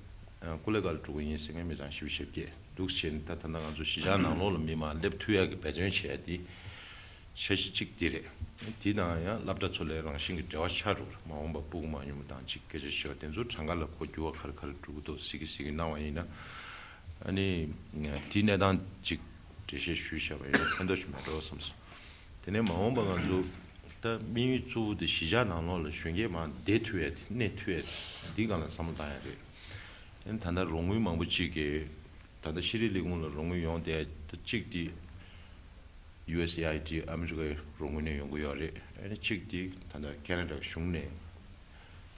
ཨ་ཀོ་ལི་གྷལ་ལ་འགྲོ་གི་ཡིན་ཟེར་མཁན་མི་ཚང་བཞི་བཅུ་ཞེ་བརྒྱད་འདུག་བྱས་ནས་ད་ད་ལྟ་ང་ཚོ་གཞིས་ཆགས་ནང་ལོགས་ལ་མི་མང་སླེབས་ཐུབ་ཡག་གི་འབད་བརྩོན་བྱས་ཏེ། འཆར་གཞི་གཅིག་འདི་རེད། དེ་དང་ཡང་སློབ་གྲྭ་ཚོ་ལ་རང་བཞིན་གྱི་འབྲེལ་བ་ཆགས་འགྲོ་གི་རེད། མ་འོངས་པ་སྤུ་གུ་མང་ཉུང་དང་གཅིག་སྐད་ཆ་བཤད་པ་དེ་ཚོ་གྲངས་ཀ་ལ་གོ་རྒྱུ་བ་ག་རེ་ག་རེ་འགྲོ་གི་འདུག་ཟེར་གི་ཟེར་གི་གནང་བ་ཡིན་ན། ཨ་ནི་དེའི་གནས་སྟངས་གཅིག་འགྲེལ་བཤད་ཞུས་བཞག་པ་ཡིན་ན་ཕན་ཐོགས་ཤིག་མེད་འགྲོ་བསམ་སོང་། དེ་ནས་མ་འོངས་པ་ང་ཚོ་ད་དམིགས་ཡུལ་གཙོ་བོ་དེ་གཞིས་ཆགས་ནང་ལོགས་ལ་གཞོན་སྐྱེས་མང་བསྡད་ཐུབ་ཡ་དེ་གནས་ཐུབ་ཡ་དེ་འདི་སྒང་ལ་བསམ་བློ་བཏང་ཡ་རེད། ཨ་ནི་ད་ལྟ་རོགས་དངུལ་མང་པོ་ཅིག་གིས་ད་ལྟ་ཤེས་རིག་ལས་ཁུངས་ལ་རོགས་དངུལ་ཡོང་བསྡད་ད་གཅིག་དེ་ཡུ་ཨེས་ཨེ་ཨའི་ཌི་ཨ་མི་རི་ཀའི་རོགས་དངུལ་ནས་ཡོང་གི་ཡོད་རེད། ཨ་ནི་གཅིག་དེ་ད་ལྟ་ཁེ་ན་ཌ་གཞུང་ནས་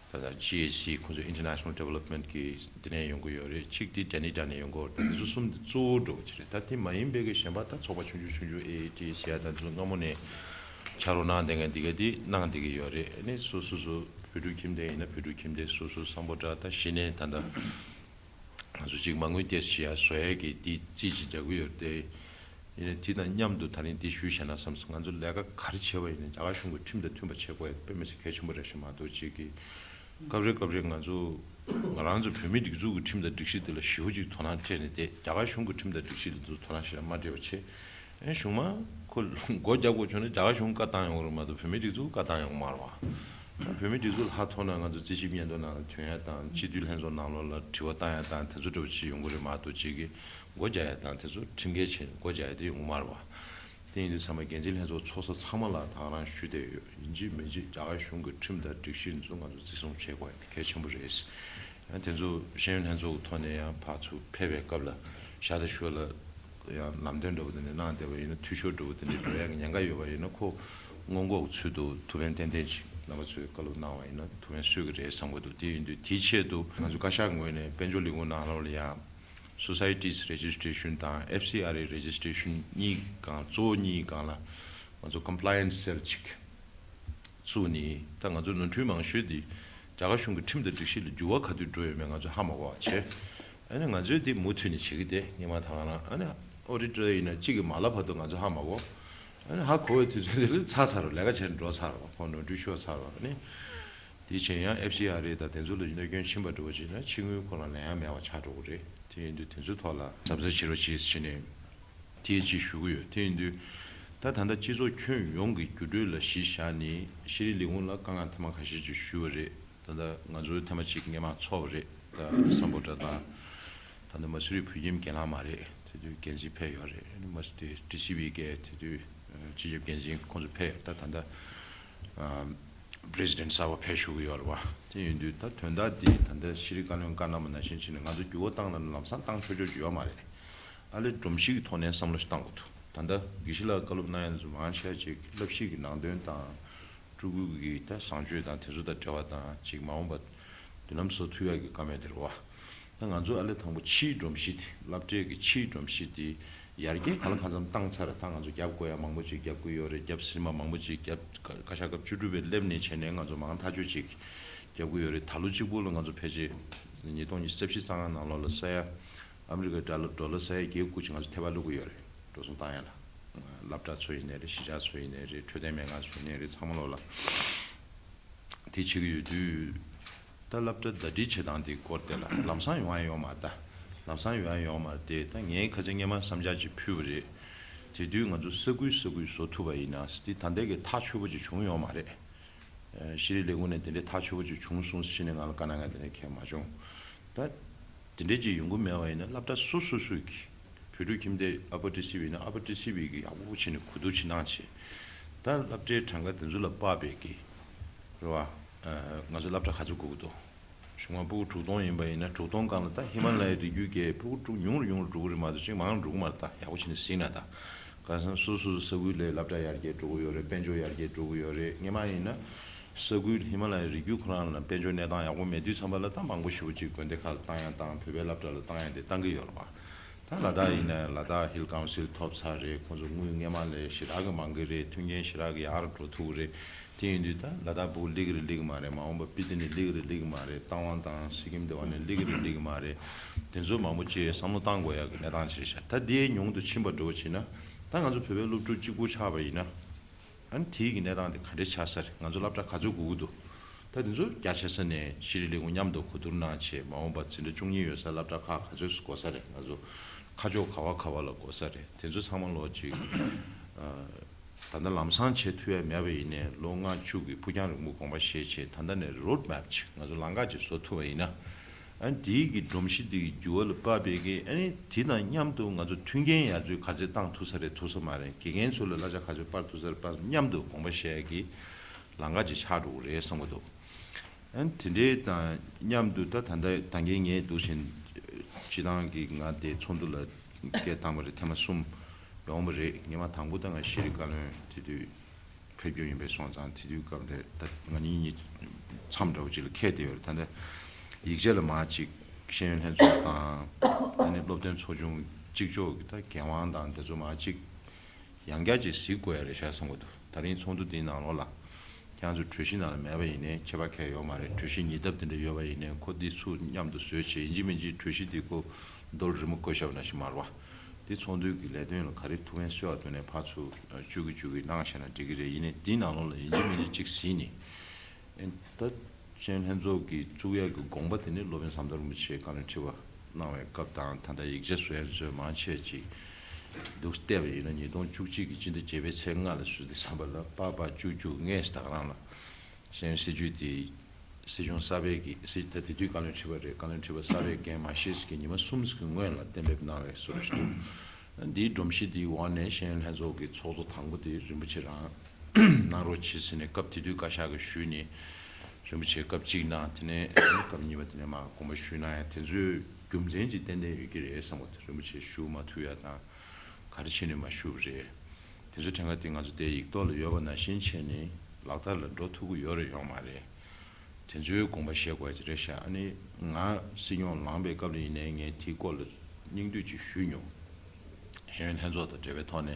ད་ལྟ་ཇི་ཨེ་སི་ཁོང་ཚོ་International Development གི་དེ་ནས་ཡོང་གི་ཡོད་རེད། གཅིག་དེ་ཌེ་ནི་ཌ་ནས་ཡོང་གི་ཡོད་རེད། ད་དེ་ཚོ་གསུམ་དེ་གཙོ་བོ་འགྲོ་གི་ཆེ་རེད། ད་དེ་མ་ཡིན་པའི་གི་གཞན་པ་ད་ཚོགས་པ་ཆུང་ཆུང་ཆུང་ཆུང་ཨེ་ཨའི་ཌི་ཟེར་ཡ་ད་དེ་ཚོ་སྔ་མོ་ནས་ཕྱག་རོགས་གནང་བསྡད་མཁན་དེ་ག་དེ་གནང་བསྡད་ཀྱི་ཡོད་རེད། ཨ་ནི་སོ་སོ་སོ་བོད་ཕྲུག་ཁྱིམ་སྡེ་ཡིན་ན་བོད་ཕྲུག་ཁྱིམ་སྡེ་སོ་སོ་སམ་བྷོ་ཊ་ད་གཞི་ནས་ད་ལྟ་ང་ཚོ་གཅིག་མ་དངུལ་ཏོག་ཙམ་ཞིག་ཡར་བཟོ་ཡས་ཀྱི་འདི་རྩིས་ཅིག་རྒྱག་གི་ཡོད་རེད། ཡིན་ནའི་དེ་དང་མཉམ་དུ་ད་རིང་འདི་ཞུས་བཞག་ན་བསམ་སོང་། ང་ཚོ་ལས་ཀ་ག་རེ་བྱས་པ་ཡིན་ནའི་རྒྱ་གར་གཞུང་གི་ཁྲིམས་དང་མཐུན་པ་བྱེད་དགོས་ཡ་དཔེ་མི་སྲིད་གལ་ཆེན་པོ་རེད་ཤག་མ་གཏོགས་གཅིག་གི་སྐབས་རེ་སྐབས་རེ་ང་ཚོ་ང་རང་ཚོ་བོད་མིའི་སྒྲིག་འཛུགས་ཀྱི་ཁྲིམས་དང་སྒྲིག་གཞི་དེ་ལ་ཞེ་པོ་ཅིག་དོ་སྣང་སྤྲད་ནས་བསྡད། རྒྱ་གར་གཞུང་གི་ཁྲིམས་དང་སྒྲིག་གཞི་དེ་ཚོ་དོ་སྣང་ཞེ་དྲག་མ་སྤྲད་པ་བྱས། ཨེ་གཞུང་མ་ཁོ་སྒོ་རྒྱབ་དགོས་བྱུང་ན་རྒྱ་གར་གཞུང་བཀའ་བཏང་ཡོང་གི་རེད་མ་གཏོགས་བོད་མིའི་སྒྲིག་འཛུགས་བཀའ་བཏང་ཡོང་གི་མ་རེད་བ། བོད་མིའི་སྒྲིག་འཛུགས་ལ་ཧ་ཐོག་ན་ང་ཚོ་རྩིས་ཞིབ་སྙན་ཐོ་ནང་ལ་ཐོན་ཡ་དང་སྤྱི་འཐུས་ལྷན་ཚོགས་ནང་ལོགས་ལ་དྲི་བ་བཏང་ཡ་དང་དེ་ཚོ་འདྲ་བོ་ཅིག་ཡོང་གི་རེད་མ་གཏོགས་གཅིག་གི་སྒོ་རྒྱག་ཡ་དང་དེ་ཚོ་ཁྲིམས་འགལ་བྱས་ནས་སྒོ་རྒྱག་ཡ་དེ་ཡོང་གི་མ་རེད་བ། དེ་ཡིན་དུས་ཚང་མ་འགན་འཛིན་ལྷན་ཚོགས་ཚོགས་ས་ཚང་མ་ལ་ད་ག་རང་ཞུས་བསྡད་ཡོད། ཡིན་གཅིག་མིན་གཅིག་རྒྱ་གར་གཞུང་གི་ཁྲིམས་དང་སྒྲིག་གཞི་འདི་ཚོ་ང་ཚོ་བརྩི་སྲུང་བྱེད་དགོས་ཡ་དེ་གལ་ཆེན་པོ་རེད། ཡང་དེ་ཚོ་ཤེས་ཡོན་ལྷན་ཚོགས་ཀྱི་ཐོག་ནས་ཡང་ཕར་ཚུར་ཕེབས་པའི་སྐབས་ལ་ཞར་དང་ཞོར་ལ་ཡང་ལམ་སྟོན་འདྲ་པོ་དེ་འདྲ་གནང་བསྡད་པ་ཡིན་ན། འཐུས་ཤོར་འདྲ་པོ་དེ་འདྲ་འགྲོ་ཡག་གི་ཉེན་ཁ་ཡོད་པ་ཡིན་ན་ཁོ་སྔོན་འགོག་གི་ཚུལ་དུ་ཐུགས་ཕན་ཏན་ཏན་ཅིག་རྣམ་པ་ཚོས་བཀའ་སློབ་གནང་བ་ཡིན་ན་ཐུགས་ཕན་གསོས་ཀྱི་རེད་བསམ་གྱི་འདུག་དེ་ཡིན་དུས་དེའི་ཆེད་དུ་ང་ཚོ་བཀའ་ཤག་ངོས་ནས་དཔལ་འབྱོར་ལས་ཁུངས་ནང་ལོགས་ལ་ཡང་Societies Registration དང་F C R A Registration གཉིས་སྒང་གཙོ་བོ་གཉིས་སྒང་ལ་ང་ཚོ་Compliance Cell ཅིག་བཙུགས་ནས་ད་ང་ཚོ་ནོར་འཁྲུལ་མང་ཤོས་འདི་རྒྱ་གར་གཞུང་གི་ཁྲིམས་དང་སྒྲིག་གཞི་ལ་འགྱུར་བ་ག་དུས་འགྲོ་ཡོད་མེད་ང་ཚོས་ཧ་མ་གོ་བ་བྱས། ཨ་ནི་ང་ཚོས་འདི་མུ་མཐུད་ནས་བྱེད་ཀྱི་བསྡད། སྔོན་མ་ད་ག་རང་ཨ་ནི་ཨོ་ཌི་ཊར་ཡིན་ན་གཅིག་གིས་མ་ལབ་བར་དུ་ང་ཚོ་ཧ་མ་གོ། ཨ་ནི་ཧ་གོ་བའི་དུས་ཚོད་དེ་ལ་ཚར་ཚར་བ། ལས་ཀ་བྱས་ནས་འགྲོ་ཚར་བ། ཁོང་ནོར་འཁྲུལ་ཤོར་ཚར་བ། ཨ་ནི་དེ་བྱས་ཡང་F C R A དང་དེ་ཚོ་ལ་གནོད་སྐྱོན་ཕྱིན་པ་འདྲ་བོ་བྱས་ན་ཕྱི་དངུལ་ཁོ་རང་ལེན་ཡ་མེད་པ་ཆགས་འགྲོ་གི་རེད། དེ་ཡིན་དུས་དེ་ཚོའི་ཐོག་ལ་གཟབ་གཟབ་བྱེད་རོགས་བྱེད་ཟེར་ནས། དེ་ཅིག་ཞུ་གི་ཡོད། དེ་ཡིན་དུས་ད་ད་ལྟ་སྤྱི་ཚོགས་ཁྱོན་ཡོངས་ཀྱི་འགྱུར་འགྲོས་ལ་གཞི་བཞག་ནས་ཤེས་རིག་ལས་ཁུངས་ལ་དཀའ་ངལ་ཐེངས་མ་ཁ་ཤས་ཅིག་ཞུས་པ་རེད། ད་ལྟ་ང་ཚོའི་ཐེངས་མ་གཅིག་སྔོན་མ་ཚོགས་པ་རེད། ད་སམ་བྷོ་ཊ་དང་ད་ལྟ་མ་སུ་རི་བོད་ཁྱིམ་གྱེན་ལངས་མ་རེད། དེ་དུས་འགན་འཛིན་ཕེབས་ཡོད་རེད། མ་སུ་དེ་ཌི་སི་བི་གི་དེ་དུས་སྤྱི་ཁྱབ་འགན་འཛིན་ཁོང་ཚོ་ཕེབས་ཡོད། ད་ད་ལྟ་པི་རེ་སི་ཌེན་ཊི་གསར་པ་ཕེབས་བཞུགས་ཀྱི་ཡོད་རེད་བ། དེ་ཡིན་དུས་ད་དོན་དག་འདི་ད་ལྟ་ཤེས་རིག་བཀའ་བློན་བཀའ་གནང་བ་ནང་བཞིན་བྱས་ནས་ང་ཚོ་འགྱུར་བ་བཏང་ན་ལམ་སང་བཏང་ཆོག་ཆོག་ཅིག་ཡོད་མ་རེད། ཨ་ལས་སྒྲོམ་གཞི་གི་ཐོག་ནས་བསམ་བློ་ཞིག་བཏང་དགོས་འདུག་ད་ལྟ་དགེ་བཤེས་ལགས་བཀའ་སློབ་གནང་ཡ་ཚོ་མང་ཆེ་བ་ཅིག་བསླབ་གཞི་གི་ནང་དོན་དང་། སྤྲུལ་སྐུ་གི་ད་བཟང་སྤྱོད་དང་དེ་ཚོ་དང་འབྲེལ་བ་དང་ཅིག་མ་འོངས་པ་མདུན་ལམ་བཟོ་ཐུབ་ཡ་གི་བཀའ་མོལ་དེ་རེད་བ། ད་ང་ཚོ་ཨ་ལས་དང་པོ་ཕྱིའི་སྒྲོམ་གཞི་དེ་སློབ་གྲྭའི་གི་ཕྱིའི་སྒྲོམ་གཞི་དེ་ཡར་རྒྱས་གང་ལ་གང་འཚམ་བཏང་ཚར། ད་ང་ཚོ་རྒྱབ་དགོས་ཡ་མང་པོ་ཅིག་རྒྱབ་ཀྱི་ཡོད་རེད། རྒྱབ་ཟིན་པ་མང་པོ་ཅིག་རྒྱབ་བཀའ་ཤག་སྐབས་བཅུ་དྲུག་པའི་སླེབས་ནས་བྱས་ནས་ང་ཚོ་མང་ཐག་ཆོད་ཅིག་རྒྱབ་ཀྱི་ཡོད་རེད། ད་ལོ་གཅིག་པོ་ལ་ང་ཚོ་ཕལ་ཆེར་ཉིས་སྟོང་ཉི་ཤུ་རྩ་བཞི་རྩ་ལྔ་ནང་ལོགས་ལ་ས་ཡ་ཨ་མི་རི་ཀའི་ཌོ་ལར་ཌོ་ལར་ས་ཡ་བརྒྱད་དགུ་ཅིག་ང་ཚོ་ཐེ་བ་བླུག་གི་ཡོད་རེད། འགྲོ་སོང་བཏང་ཡ་ལ། སློབ་གྲྭ་ཚོ་ཡིན་ནའི་རེད། གཞིས་ཆགས་ཚོ་ཡིན་ནའི་རེད། འཕྲོད་བསྟེན་སྨན་ཁང་ཚོ་ཡིན་ནའི་རེད། ཚང་མ་ལོག་ལ་དེ་བྱེད་ཀྱི་ཡོད་དུས། ད་སློབ་གྲྭ་ཟླ་སྒྲིལ་བྱེད་སྟངས་དེའི་སྐོར་དེ་ལ་ལམ་སང་ཡོང་ཡ་ཡོད་མ་རེད། ད་ལམ་སང་ཡོང་ཡ་ཡོད་མ་རེད་དེ། ད་ངས་ཁ་སང་སྔོན་མ་བསམ་འཆར་ཅིག་ཕུལ་བ་རེད། དེ་དུས་ང་ཚོ་ས་ཁུལ་ས་ཁུལ་བཟོ་ཐུབ་པ་ཡིན་ན་དེ་ད་ལྟའི་གི་ཐག་ཆོད་པོ་ཅིག་བྱུང་ཡོད་མ་རེད། ཤེས་རིག་ལས་ཁུངས་ནས་དེ་འདྲའི་ཐག་ཆོད་པོ་ཅིག་བྱུང་སོང་ཟེར་ནས་ང་ལ་བཀའ་གནང་མཁན་དེ་འདྲ་གང་ཡང་མ་བྱུང་། ད་དེ་འདྲའི་ཅིག་ཡོང་གི་མེད་པ་ཡིན་ན་སློབ་གྲྭ་སོ་སོ་སོའི་གི་བོད་ཕྲུག་ཁྱིམ་སྡེ་ཨ་པར་ཊི་སི་བི་ཡིན་ན་ཨ་པར་ཊི་སི་བི་གི་ཡག་པོ་བྱས་ནས་གོ་བསྡུར་ཅིག་གནང་བྱས། ད་སློབ་གྲྭའི་གྲངས་ཀ་དེ་ཚོ་ལ་དཔག་པའི་གི་རེད་བ། ང་ཚོ་སློབ་གྲྭ་ག་ཚོད་དགོས་ཀྱི་འདུག་གཞུང་མ་ཕྲུ་གུ་དྲུག་སྟོང་ཡིན་པ་ཡིན་ན་དྲུག་སྟོང་སྒང་ལ་ད་ཧི་མ་ལ་ཡའི་རི་རྒྱུད་ཀྱི་ཕྲུ་གུ་དྲུག་ཉུང་རུ་ཉུང་རུ་འགྲོ་གི་རེད་མ་གཏོགས་ཅིག་མང་རུ་འགྲོ་གི་མ་རེད། ད་ཡག་པོ་བྱས་ནས་གཟིགས་ན་ད་ཁ་སང་སོ་སོ་ས་ཁུལ་ལ་སློབ་གྲྭ་ཡར་རྒྱས་འགྲོ་གི་ཡོད་རེད། དཔལ་འབྱོར་ཡར་རྒྱས་འགྲོ་གི་ཡོད་རེད། སྔོན་མ་ཡིན་ན་ས་ཁུལ་ཧི་མ་ལ་ཡའི་རི་རྒྱུད་ཁོ་རང་ལ་དཔལ་འབྱོར་གནས་སྟངས་ཡག་པོ་མེད་དུས་ཙམ་པ་ལ་ད་མང་པོ་ཞེ་པོ་ཅིག་དགོན་སྡེ་ཁག་ལ་བཏང་ཡ་དང་བོད་པའི་སློབ་གྲྭ་ལ་བཏང་ཡ་དེ་བཏང་གི་ཡོད་རེད་པ། ད་ལ་དྭགས་ཡིན་ན་ལ་དྭགས་ཧིལ་ཀའུན་སིལ་ཐོབ་ཚར་རེད། ཁོང་ཚོ་དངུལ་སྔོན་མ་ལས་ཞེ་དྲག་གི་མང་གི་རེད། མཐུན་རྐྱེན་ཞེ་དྲག་གི་ཡག་རུ་འགྲོ་ཐུབ་གི་རེད། དེ་ཡིན་དུས་ད་ལ་དྭགས་ཕྲུ་གུ་སླེབས་ཀྱི་རེད་སླེབས་ཀྱི་མ་རེད། མ་འོངས་པ་སྤི་ཏི་ནས་སླེབས་ཀྱི་རེད་སླེབས་ཀྱི་མ་རེད། རྟ་དབང་དང་སི་ཀིམ་དེ་བ་ནས་སླེབས་ཀྱི་རེད་སླེབས་ཀྱི་མ་རེད། དེ་ཚོ་མང་པོ་ཅིག་བསམ་བློ་བཏང་དགོས་ཡག་གི་གནས་སྟངས་ཅིག་རེད་ཤག་ད་དེ་ཉུང་དུ་ཕྱིན་པ་འགྲོ་བ་བྱས་ན་ད་ང་ཚོ་བོད་པའི་སློབ་ཕྲུག་གཅིག་པུ་ཆགས་པ་ཡིན་ན། ཨ་ནི་དེའི་གི་གནས་སྟངས་དེ་ག་འདྲས་ཆགས་ས་རེད། ང་ཚོ་སློབ་གྲྭ་ག་ཚོད་དགོས་ཀྱི་འདུག་ད་དེ་ཚོ་རྒྱ་ཆེ་ས་ནས་ཤེས་རིག་ལས་ཁུངས་མཉམ་དུ་གོ་བསྡུར་གནང་བྱས་མ་འོངས་པ་འཛིན་གྲྭ་བཅུ་གཉིས་ཡོད་ས་སློབ་གྲྭ་ཁག་ག་ཚོད་དགོས་ས་རེད། ང་ཚོ་ཁ་ཕྱོགས་ག་བ་ག་བ་ལ་དགོས་ས་རེད། དེ་ཚོ་ཚང་མ་ལོག་ཅིག་ད་ལྟ་ལམ་སང་བྱེད་ཐུབ་ཡ་མེད་པ་ཡིན་ནའི་ལོ་ལྔ་བཅུ་གི་ཕུགས་རྒྱང་རིང་པོ་དགོངས་པ་བཞེས་བྱས་ད་ལྟ་ནས་རོཌ་མེབ་ཅིག་ང་ཚོ་ལམ་ཁ་ཅིག་བཟོ་ཐུབ་པ་ཡིན་ན། ཨ་ནི་དེའི་གི་སྒྲོམ་གཞི་དེ་གི་འགྱུར་བ་ལ་དཔག་པའི་གི་ཨ་ནི་དེ་དང་མཉམ་དུ་ང་ཚོ་མཐུན་རྐྱེན་ཡར་ཚོད་ག་ཚད་བཏང་ཐུབ་ས་རེད་ཐུབ་ས་མ་རེད། དགེ་རྒན་ཚོ་ལ་གླ་ཆ་ག་ཚོད་སྤར་ཐུབ་ས་རེད་སྤར་མཉམ་དུ་དགོངས་པ་བཞེས་ཀྱི་ལམ་ཁ་ཅིག་ཆགས་འགྲོ་གི་རེད་བསམ་གྱི་འདུག་ཨ་ནི་དེ་འདྲའི་དང་མཉམ་དུ་ད་ད་ལྟ་ད་གིན་ངས་འདུག་བཞིན་ སྤྱི་བཏང་གི་ང་དེ་ཚོགས་འདུ་ལ་སྐད་བཏང་པ་རེད། ཐེངས་མ་གསུམ་ཡོང་བ་རེད། ངས་མ་དང་པོ་ད་ང་ཤེས་རིག་བཀའ་བློན་དེ་དུས་ཕེབས་རྒྱུ་ཡིན་པས་སོང་ཙང་། དེ་དུས་སྐབས་རེད། ད་ང་གཉིས་གཉིས་མཚམས་འདྲ་བོ་ཅིག་ལ་འཁེལ་བསྡད་ཡོད་རེད། ད་ལྟ་ཡིག་ཆ་ལ་མ་ཅིག་ཤེས་ཡོན་ལྷན་ཚོགས་དང་ཨ་ནི་སློབ་སྟོན་ཚོགས་ཆུང་གཅིག་ལྕོགས་ཀྱི་ད་འགན་དབང་དང་དེ་ཚོ་མ་ཅིག་ཡང་བསྐྱར་ཅིག་གཟིགས་དགོས་ཡ་རེད་ཤག་བསམ་གྱི་འདུག། ད་རིང་ཚོགས་འདུ་འདིའི་ནང་ལོགས་ལ་ཁྱེད་རང་ཚོ་གྲོས་གཞི་ནང་ལ་མེད་པ་ཡིན་ནའི་ཁྱད་པར་གང་ཡང་ཡོད་མ་རེད། གྲོས་གཞི་ཉེ་འདབས་དེ་འདྲ་ཡོད་པ་ཡིན་ནའི་ཁོ་འདི་ཚུར་མཉམ་དུ་བཟོས་བྱས་ཡིན་གཅིག་མིན་གཅིག་གྲོས་གཞི་འདི་ཁོ་རྡོལ་རི་མོ་བརྐོས་བཞག་པ་ནང་བཞིན་མ་རེད་བ། འདི་ཚོགས་འདུའི་གི་ལས་དོན་ལ་ག་རེ་ཐུགས་ཕན་གསོས་པ་ཐོག་ནས་ཕར་ཚུར་བཅུག་གི་བཅུག་གི་གནང་བཞག་ན་འགྲིག་གི་རེད། ཡིན་ནའི་འདིའི་ནང་ལོགས་ལ་ཡིན་གཅིག་མིན་གཅིག་གཅིག་གཟིགས་ནས། ཨེ། ད་ཤེས་ཡོན་ལྷན་ཚོགས་ཀྱི་བཙུགས་ཡག་གི་དགོངས་པ་དེ་ནི་སློབ་དཔོན་ཟམ་གདོང་རིན་པོ་ཆེས་བཀའ་བློན་ཁྲི་པ་གནང་བའི་སྐབས་དང་། ད་ལྟ་ཡིག་ཆ་བཟོ་ཡག་བཟོས་མང་ཆེ་ཅིག་འདུག་བལྟས་པ་ཡིན་ན། ཉིས་སྟོང་བཅུ་གཅིག་གི་སྤྱི་ཟླ་བརྒྱད་པའི་ཚེས་ལྔ་ལ་བཟོས་ཏེ་བསམ་པ་ལ་པ་པ་བཅུ་བཅུ་ལྔས་ད་ག་རང་ལ་ཤེས་ཡོན་སྲིད་བྱུས་དེ་སྲིད་སྐྱོང་གསར་པའི་གི་སྲིད། ད་དེ་དུས་བཀའ་བློན་ཁྲི་པ་རེད། བཀའ་བློན་ཁྲི་པ་གསར་པའི་འགན་མ་བཞེས་ཀྱི་ཉི་མ་གསུམ་ཞིག་གི་སྔོན་ལ་གཏན་འབེབས་གནང་བའི་བཟོ་འདྲ་ཞིག་འདུག། འདིའི་སྒྲོམ་གཞི་འདིའི་འོག་ནས་ཤེས་ཡོན་ལྷན་ཚོགས་ཀྱི་ཚོགས་གཙོ་དང་པོ་དེ་རིན་པོ་ཆེ་རང་གནང་རོགས་བྱེད་ཟེར་ནས་སྐབས་དེ་དུས་བཀའ་ཤག་གིས་ཞུས་ནས། རིན་པོ་ཆེ་སྐབས་གཅིག་གནང་། དེ་ནས་སྐབས་གཉིས་པ་དེ་ནས་མར་དགོངས་པ་ཞུས་གནང་ཡ་དེ་ཚོའི་རྒྱུ་མཚན་ཅིག་ཏན་ཏན་ཡོད་ཀྱི་རེད་བསམ་གྱི་འདུག། རིན་པོ་ཆེ་ཞུ་མ་ཐུབ་ཡ་དང་ག་རེ་བྱས་ནས་མ་ཞུ་བ་རེད། དེ་ཚོའི་གྲངས་ཀ་དེ་ང་ཚོ་དེ་ཡིག་ཐོག་ལ་ཡོད་པ་ནང་བཞིན་བྱས་ནས་ལག་བསྟར་ལ་འགྲོ་ཐུབ་ཀྱི་ཡོད་རེད་ཡོད་མ་རེད། དེ་ཚོའི་དགོངས་པ་བཞེས་དགོས་ཀྱི་རེད་ཤག། ཨ་ནི་ང་སྲིད་སྐྱོང་ལངས་པའི་སྐབས་ལ་ཡིན་ནའི་ངས་དེའི་སྐོར་ལ་སྙིང་བསྡུས་ཅིག་ཞུས་མྱོང་། ཤེས་ཡོན་ལྷན་ཚོགས་དང་འབྲེལ་བའི་ཐོག་ནས།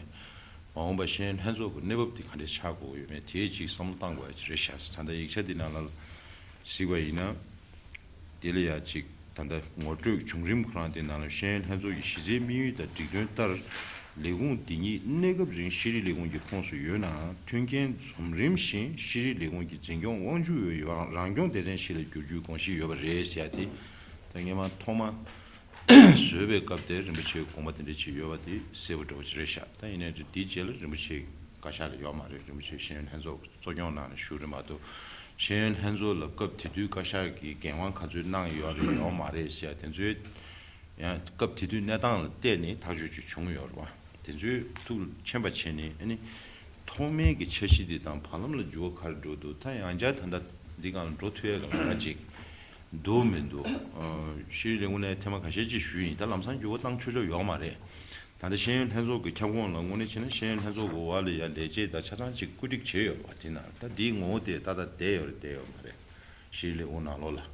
མ་འོངས་པ་ཤེས་ཡོན་ལྷན་ཚོགས་ཀྱི་གནས་བབ་དེ་ག་འདྲས་ཆགས་དགོས་ཀྱི་ཡོད་མེད་དེའི་ཅིག་བསམ་བློ་བཏང་དགོས་ཀྱི་རེད་ཤག། ད་ལྟ་ཡིག་ཆ་འདི་ནང་ལ་གཟིགས་པ་ཡིན་ན། དེ་ལ་ཡ་ཅིག་ད་ལྟ་ངོ་སྤྲོད་བྱུང་རིམ་ཁོ་རང་དེ་ནང་ལ། ཤེས་ཡོན་ལྷན་ཚོགས་ཀྱི་གཞི་རྩའི་དམིགས་ཡུལ་དང་སྒྲིག་དོན་ལྟར། ལས་ཁུངས་འདི་ཉིད་གནས་སྐབས་རིང་ཤེས་རིག་ལས་ཁུངས་ཀྱི་ཁོངས་སུ་ཡོད་ནའང་། མཐུན་རྐྱེན་འཛོམས་རིམ་བཞིན་ཤེས་རིག་ལས་ཁུངས་ཀྱི་འཛིན་སྐྱོང་དབང་སྒྱུར་འོས་རང་སྐྱོང་སྡེ་ཚན་ཞིག་ལ་བསྒྱུར་རྒྱུའི་དགོངས་གཞི་ཡོད་པ་རེད་ཟེར་ཡ་དེ། ད་སྔོན་མ་ཐོག་མ་བཟོས་པའི་སྐབས་དེར་རིན་པོ་ཆེའི་དགོངས་པ་དེ་འདྲ་ཅིག་ཡོད་པ་དེ་གསལ་པོ་འདྲ་བོ་ཅིག་རེད་ཤག། ད་ཡིན་ནའི་འདིའི་རྗེས་ལ་རིན་པོ་ཆེ་བཀའ་ཤག་ལ་ཡོད་མ་རེད། རིན་པོ་ཆེ་ཤེས་ཡོན་ལྷན་ཚོགས་གཙོ་སྐྱོང་ནང་ནས་བཞུགས་རེད་མ་གཏོགས། ཤེས་ཡོན་ལྷན་ཚོགས་ལ་སྐབས་དེ་དུས་བཀའ་ཤག་གིས་འགན་དབང་ག་ཚོད་གནང་ཡོད་རེད་ཡོད་མ་རེད་ཟེར་ཡ་དེ་ཚོའི། ཡང་སྐབས་དེ་དུས་གནས་སྟངས་ལ་བལྟས་ནས་ཐག་གཅོད་ཅིག་བྱུང་ཡོད་རེད་བ། དེ་ཚོའི་ཐུགས་ལ་མཁྱེན་པ་བྱས་ནས། ཨ་ནི་ཐོག་མའི་གི་འཆར་གཞི་འདི་དང་བར་ལམ་ལ་འགྱུར་བ་ག་རེ་འགྲོ་འདུག། ད་ཡང་བསྐྱར་ད་ལྟ་འདི་སྒང་ལ་འགྲོ་ཐུབ་ཡས་གི་ལམ་ཁ་ཅིག་འདུག་མི་འདུག། ཨ། ཤེས་རིག་ལས་ཁུངས་ནས་ཐེངས་མ་ཁ་ཤས་ཅིག་ཞུས་ཡིན། ད་ལམ་སང་འགྱུར་བ་བཏང་ཆོག་ཆོག་ཡོད་མ་རེད། ད་ལྟ་ཤེས་ཡོན་ལྷན་ཚོགས་ཀྱི་ཁྱབ་ཁོངས་ལ་དངོས་གནས་བྱས་ན་ཤེས་ཡོན་ལྷན་ཚོགས་ཀྱི་འོག་ལ་ཡ་ལས་བྱེད་དང་ཆ་ཚང་ཅིག་བཀོད་སྒྲིག་བྱས་ཡོད་པ། དེ་ན་ད་འདིའི་ངོ་བོ་དེ་ཏག་ཏག་བསྡད་ཡོད་རེད་བསྡད་ཡོད་མ་རེད། ཤེས་རིག་ལས་ཁུངས་ནང་ལོགས་ལ།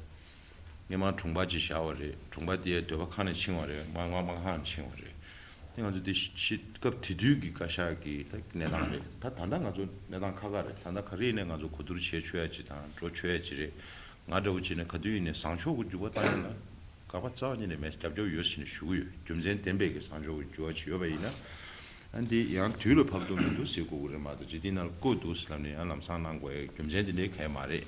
སྔོན་མ་དྲུང་འཕར་ཅིག་བཞག་པ་རེད། དྲུང་འཕར་དེ་ཡ་འདོད་པ་ཁ་ནས་འཆིང་བ་རེད། མ་མ་མ་ཁ་ནས་འཆིང་བ་རེད། དེ་ང་ཚོ་དེ་ཤི་སྐབས་དེ་དུས་ཀྱི་བཀའ་ཤག་གི་ད་གནས་སྟངས་རེད། ད་ད་ལྟ་ང་ཚོ་གནས་སྟངས་ཁག་ཁག་རེད། ད་ལྟ་ག་རེ་ཡིན་ནའི་ང་ཚོ་གོ་བསྡུར་བྱེད་ཆོག་ཡ་ཅིག་དང་འགྲོ་ཆོག་ཡ་ཅིག་རེད། ང་འདྲ་བོ་བྱས་ནས་ག་དུས་ཡིན་ནའི་བཟང་ཕྱོགས་ཀྱི་འཇུག་པ་བཏང་ཡ་ལ་དགག་པ་རྩ་བ་ཉིད་ནས་མེད། རྒྱབ་སྐྱོར་ཡོད་ཟེར་ནས་ཞུ་གི་ཡོད། རྒྱུ་མཚན་ལྡན་པའི་གི་བཟང་ཕྱོགས་ཀྱི་འགྱུར་བ་ཅིག་ཡོད་པ་ཡིན་ན། ཨ་འདི་ཡང་དུས་ལ་བབ་འདུག་མི་འདུག་ཟེར་དགོས་ཀྱི་རེད་མ་གཏོགས། འཇིག་རྟེན་ནང་ལ་བཀོད་འདུག་ཟེར་ལབ་ནས་ཡང་ལམ་སང་གནང་དགོས་ཡ་རྒྱུ་མཚན་དེ་འདྲའི་གང་ཡང་མ་རེད།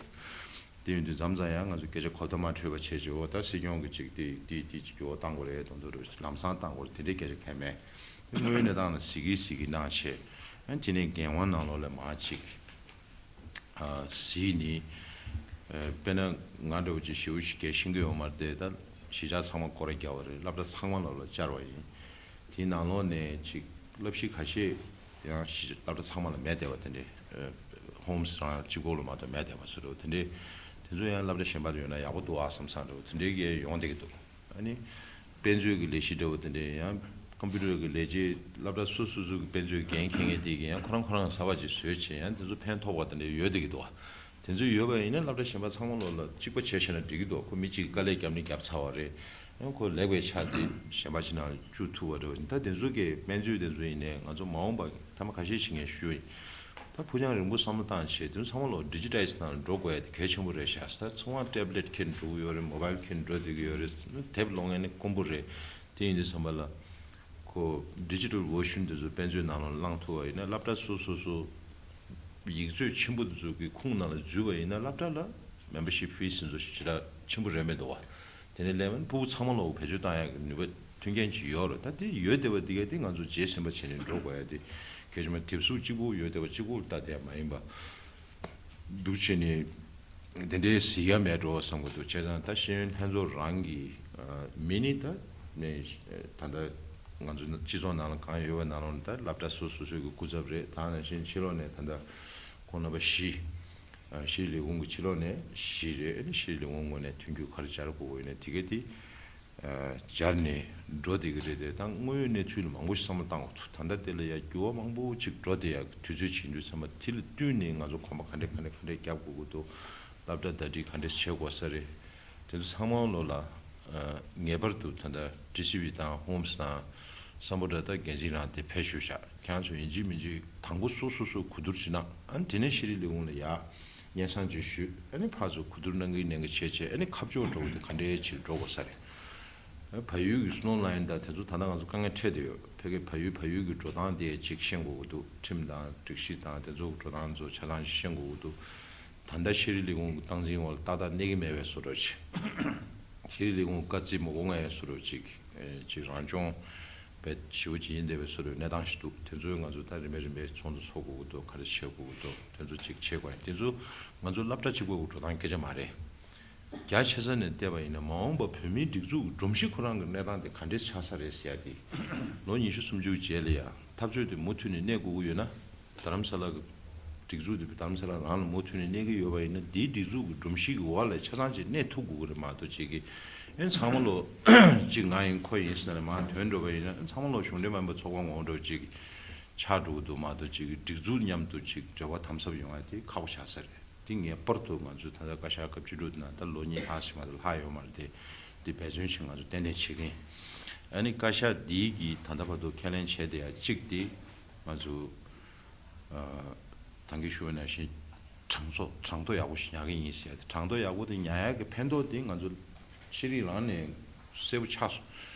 དེ་ཡིན་དུས་མཚམས་མཚམས་ཡང་ང་ཚོ་སྐད་ཆ་གོ་བརྡ་མ་འཕྲོད་པ་བྱས་བྱས། འོ་ད་སྲིད་སྐྱོང་གིས་ཅིག་དེ་དེ་དེ་ཅིག་འགྱུར་བ་བཏང་དགོས་རེད་དང་། དུ་རུ་ལམ་སང་བཏང་དགོས་རེད། དེ་འདྲའི་སྐད་ཆ་གང་ཡང་མེད། དངོས་ཡོད་གནས་སྟངས་ལ་གཟིགས་ཀྱི་གཟིགས་ཀྱི་གནང་བྱས། ཨ་དེ་ནས་འགན་དབང་ནང་ལོགས་ལ་མར་ཅིག་ཨ་གཟིགས་ནི། ཨ་དཔེར་ན་ང་འདྲ་བོ་ཅིག་ཞེ་པོ་ཞིག་གལ་ཤེས་ཀྱི་ཡོད་མ་རེད་དེ། ད་གཞིས་ཆགས་ཚང་མ་སྐོར་ར་རྒྱག་པ་རེད། སློབ་གྲྭ་ཚང་མ་ལོགས་ལ་བཅར་བ་ཡིན། དེའི་ནང་ལོགས་ནས་ཅིག་བསླབ་གཞི་ཁ་ཤས་ཡང་གཞིས་སློབ་གྲྭ་ཚང་མ་ལ་མེད་བསྡད་པ་དེ་འདྲས། ཨ་ཧོམ་སི་རང་གཅིག་པོ་ལ་མ་གཏོགས་མེད་བསྡད་པ་བཟོ་འདྲ་བོ་དེ་འདྲས། དེ་ཚོ་ཡང་སློབ་གྲྭ་གཞན་པ་ལ་ཡོད་ན་ཡག་པོ་འདུག་ཨ་བསམ་བསམ་འདྲ་བོ་དེ་འདྲས་ཀྱི་ཡོང་བསྡད་ཀྱི་འདུག། ཨ་ནི་དཔེ་མཛོད་ཀྱི་ལས་གཞི་འདྲ་བོ་དེ་འདྲས། ཡང་ཀམ་པུ་ཊར་གྱི་ལས་བྱེད་སློབ་གྲྭ་སོ་སོ་སོ་གི་དཔེ་མཛོད་འགན་འཁྱེར་མཁན་དེ་གིས་ཡང་ཁོ་རང་ཁོ་རང་གསར་པ་ཅིག་བཟོས་བྱས། ཡང་དེ་ཚོ་ཕན་ཐོགས་པ་དེ་འདྲས་ཡོད་བསྡད་ཀྱི་འདུག། དེ་ཚོ་ཡོད་པ་ཡིན་ན་སློབ་གྲྭ་གཞན་པ་ཚང་མ་ལོགས་ལ་གཅིག་པ་བྱས་བྱས་ན་འགྲིག་གི་འདུག། ཁོ་མི་གཅིག་གིས་དཀའ་ལས་བརྒྱབ་ནི་བརྒྱབ་ཚར་བ་རེད། ཡང་ཁོ་ལེགས་པའི་ཆ་དེ་གཞན་པ་ཅིག་ནང་ལ་བཅུག་ཐུབ་པ་འདྲ་བོ་ཡིན། ད་དེ་ཚོ་གི་དཔེ་མཛོད་དེ་ཚོ་ཡིན་ནའི་ང་ཚོ་མ་འོངས་པ་ཐ་མ་ཁ་ཤས་ཤིག་ངས་ཞུས་ཡིན། ད་ཕུགས་རྒྱང་རིང་པོ་བསམ་བློ་བཏང་བྱས་དེ་ཚོ་ཚང་མ་ལོག་ཌི་ཇི་ཊའི་ཛི་ནང་ལ་འགྲོ་དགོས་ཡ་དེ་གལ་ཆེན་པོ་རེད་ཤག། ད་ཚོང་བ་ཊེབ་ལེཊ་འཁྱེར་འགྲོ་གི་ཡོད་རེད། མོ་བྷལ་འཁྱེར་འགྲོ་བསྡད་ཀྱི་ཡོད་རེད། དེབ་ཀློག་མཁན་ནི་དཀོན་པོ་རེད། དེ་ཡིན་དུས་ཙམ་པ་ལ་ཁོ་ཌི་ཇི་ཊལ་ཝར་ཤན་དེ་ཚོ་དཔེ་མཛོད་ནང་ལ་བླངས་ཐུབ་པ་ཡིན་ན། སློབ་གྲྭ་སོ་སོ་སོ་ཡིག་མཛོད་ཆེན་པོ་དེ་ཚོ་གི་ཁུངས་ནང་ལ་འཛུལ་བ་ཡིན་ན། སློབ་གྲྭ་ལ་མེམ་བར་ཤིབ་ཕི་སི་དེ་ཚོ་ཞེ་དྲག་ཆེན་པོ་རེད་མི་འདུག་བ། དེ་ནས་ལས་མིན་ཕྲུ་གུ་ཚང་མ་ལོག་བེད་སྤྱོད་བཏང་ཡག་གི་ནུས་པ་མཐུན་རྐྱེན་ཅིག་ཡོད་རེད། ད་དེ་ཡོད་བསྡད་པ་འདི་ག་དེ་ང་ཚོ་རྗེས་ཟིན་པ་བྱས་ནས་འགྲོ་དགོས་ཡ་དེ་གལ་ཆེན་པོ། དེབ་གཟུགས་གཅིག་པུ་ཡོད་བསྡད་པ་གཅིག་པུ་ལ་ལྟ་བསྡད་ཡ་མ་ཡིན་པ་འདུག་བྱས་ནས། དེ་འདྲའི་གཟིགས་ཡ་མེད་འགྲོ་བསམ་གྱི་འདུག། བྱས་ཙང་ད་ཤེས་ཡོན་ལྷན་ཚོགས་རང་གི་ཨ་མི་ནི་ད་ནས་ད་ལྟ་ང་ཚོ་སྤྱི་ཚོགས་ནང་ལ་གང་ཡོད་པ་ནང་ལོགས་ནས་ད་སློབ་གྲྭ་སོ་སོ་སོའི་གི་སྐུ་ཚབ་རེད། ད་ནང་བཞིན་ཕྱི་ལོགས་ནས་ད་ལྟ་ཁོང་རྣམ་པ་བཞི། ཨ་ཤེས་རིག་ལས་ཁུངས་ཀྱི་ཕྱི་ལོགས་ནས་བཞི་རེད། ཨ་ནི་ཤེས་རིག་ལས་ཁུངས་ངོས་ནས་མཐུན་འགྱུར་ག་རེ་སྦྱར་དགོས་ཀྱི་ཡོད་ན་དེ་ག་དེ་ སྦྱར་ནས་འགྲོ་བསྡད་ཀྱི་རེད་དེ། ད་དངོས་ཡོད་གནས་ཚུལ་ལ་མང་པོ་ཞིག་བསམ་བློ་བཏང་དགོས་འདུག་ད་ལྟ་དེ་ལ་ཡ་འགྱུར་བ་མང་པོ་ཅིག་འགྲོ་བསྡད་ཡག་གི་དུས་ཚོད་ཅིག་ཡིན་དུས་ཙམ་པ། དེ་ལ་བསྟུན་ནས་ང་ཚོ་གོམ་པ་ག་འདྲས་ག་འདྲས་ག་འདྲས་རྒྱབ་དགོས་ཀྱི་འདུག་སློབ་གྲྭ་ཟླ་སྒྲིལ་ག་འདྲས་བྱེད་དགོས་ས་རེད། དེ་ཚོ་ཚང་མ་ལོ་ལ་ངེས་པར་དུ་ད་ལྟ་ཊི་སི་ཝི་དང་ཧོམ་སི་དང་སམ་བྷོ་ཊ་དང་འགན་འཛིན་རང་དེ་ཕེབས་ཞུ་བཞག་ཁྱེད་རང་ཚོ་ཡིན་གཅིག་མིན་གཅིག་དང་པོ་སོ་སོ་སོ་གོ་བསྡུར་བྱེད་ན། ཨ་ནི་དེ་ནས་ཤེས་རིག་ལས་ཁུངས་ལ་ཡ་སྙན་སེང་ཅིག་ཞུས། ཨ་ནི་ཕར་ཚུར་གོ་བསྡུར་གནང་གི་གནང་གི་བྱས་བྱས། ཨ་ནི་ཁ་ཕྱོགས་འདྲ་བོ་དེ་ག་འདྲའི་ཕྱིར་འགྲོ་དགོས་ས་རེད། ཨ་བལ་ཡུལ་གྱི་སི་ནོར་ལ་ཡིན་དང་དེ་ཚོ་ད་ལྟ་ང་ཚོ་དཀའ་ངལ་འཕྲད་བསྡད་ཡོད། ཕ་གི་བལ་ཡུལ་བལ་ཡུལ་གྱི་འགྲོ་སྟངས་དེ་ཅིག་ཤེས་དགོས་ཀྱི་འདུག་ཁྲིམས་དང་སྒྲིག་གཞི་དང་དེ་ཚོ་གི་འགྲོ་སྟངས་ཚོ་ཆ་ཚང་ཅིག་ཤེས་དགོས་ཀྱི་འདུག་ད་ལྟ་ཤེས་རིག་ལས་ཁུངས་ཀྱི་སྟངས་འཛིན་འོག་ལ་ཏག་ཏག་གནས་ཀྱི་མེད་པའི་བཟོ་འདྲ་ཅིག་ཤེས་རིག་ལས་ཁུངས་བཀའ་བརྩི་མ་དགོས་ངེས་བཟོ་འདྲ་ཅིག་ཨེ་ཅིག་རང་སྐྱོང་བས་ཞེ་པོ་ཅིག་ཡིན་བསྡད་པའི་བཟོ་འདྲའི་གནས་སྟངས་ཤིག་འདུག་དེ་ཚོའི་ང་ཚོ་ད་རིམ་པས་རིམ་པས་ཚོགས་འདུ་ཚོགས་དགོས་ཀྱི་འདུག་ག་རེ་བྱེད་དགོས་ཀྱི་འདུག་དེ་ཚོ་ཅིག་བྱེད་དགོས་ཡ། དེ་ཚོ་ང་ཚོ་སློབ་གྲྭ་གཅིག་པོའི་འགྲོ་སྟངས་སྐད་ཆ་མ་རེད། རྒྱ་ཆེ་ས་ནས་བལྟས་པ་ཡིན་ན། མ་འོངས་པ་བོད་མིའི་སྒྲིག་འཛུགས་ཀྱི་སྒྲོམ་གཞི་ཁོ་རང་གི་གནས་སྟངས་དེ་ག་འདྲས་ཆགས་ས་རེད་ཟེར་ཡ་དེ། ལོ་ཉི་ཤུ་སུམ་ཅུ་རྗེས་ལ་ཡ་འཐབ་རྩོད་དེ་མུ་མཐུད་ནས་གནས་དགོས་ཀྱི་ཡོད་ན། རྡ་རམ་ས་ལ་གི་སྒྲིག་འཛུགས་དེ་རྡ་རམ་ས་ལ་རང་ལ་མུ་མཐུད་ནས་གནས་ཀྱི་ཡོད་པ་ཡིན་ན། དེའི་སྒྲིག་འཛུགས་ཀྱི་སྒྲོམ་གཞི་གི་འོག་ལ་ཆ་ཚང་ཅིག་གནས་ཐུབ་དགོས་ཀྱི་རེད་མ་གཏོགས། ཅིག་གི་ཨེ་ཚང་མ་ལོ་ཅིག་ང་ཡིན་ཁོ་ཡིན་ཟེར་ནས་མར་ཐོན་འགྲོ་བ་ཡིན་ན། ཚང་མ་ལོ་གཞུང་འབྲེལ་མིན་པའི་ཚོགས་པ་ངོ་འདྲ་ཅིག་ཆགས་འགྲོ་གི་འདུག་མ་གཏོགས། ཅིག་གི་སྒྲིག་འཛུགས་མཉམ་དུ་ཅིག་འབྲེལ་བ་དམ་ཟབ་ཡོང་ཡ་དེ་ཁག་པོ་ཆགས་ས་རེད། དེ་ངེས་པར་དུ་ང་ཚོས་ད་ལྟ་བཀའ་ཤག་སྐབས་བཅུ་དྲུག་ནང་ད་ལོ་གཉིས་ལྷག་ཞིག་མ་གཏོགས་ལྷག་ཡོད་མ་རེད་དེ། དེ་འབད་བརྩོན་ཞིག་ང་ཚོ་ཏན་ཏན་བྱེད་ཀྱི་ཡིན། ཨ་ནི་བཀའ་ཤག་འདིའི་གི་ད་ལྟ་བར་དུ་ཁས་ལེན་བྱས་བསྡད་ཡ་གཅིག་དེ་ང་ཚོ་ཨ་ད་གིན་ཞུ་བ་ནང་བཞིན་གྲངས་ཐོ་གྲངས་ཐོ་ཡག་པོ་ཞིག་ཉར་གྱི་ཡིན་ཟེར་ཡ་དེ། གྲངས་ཐོ་ཡག་པོ་དེ་ཉར་ཡ་གི་ཕན་ཐོགས་དེ་ང་ཚོ་ཤེས་རིག་ལམ་ནས་གསལ་པོ་ཆགས་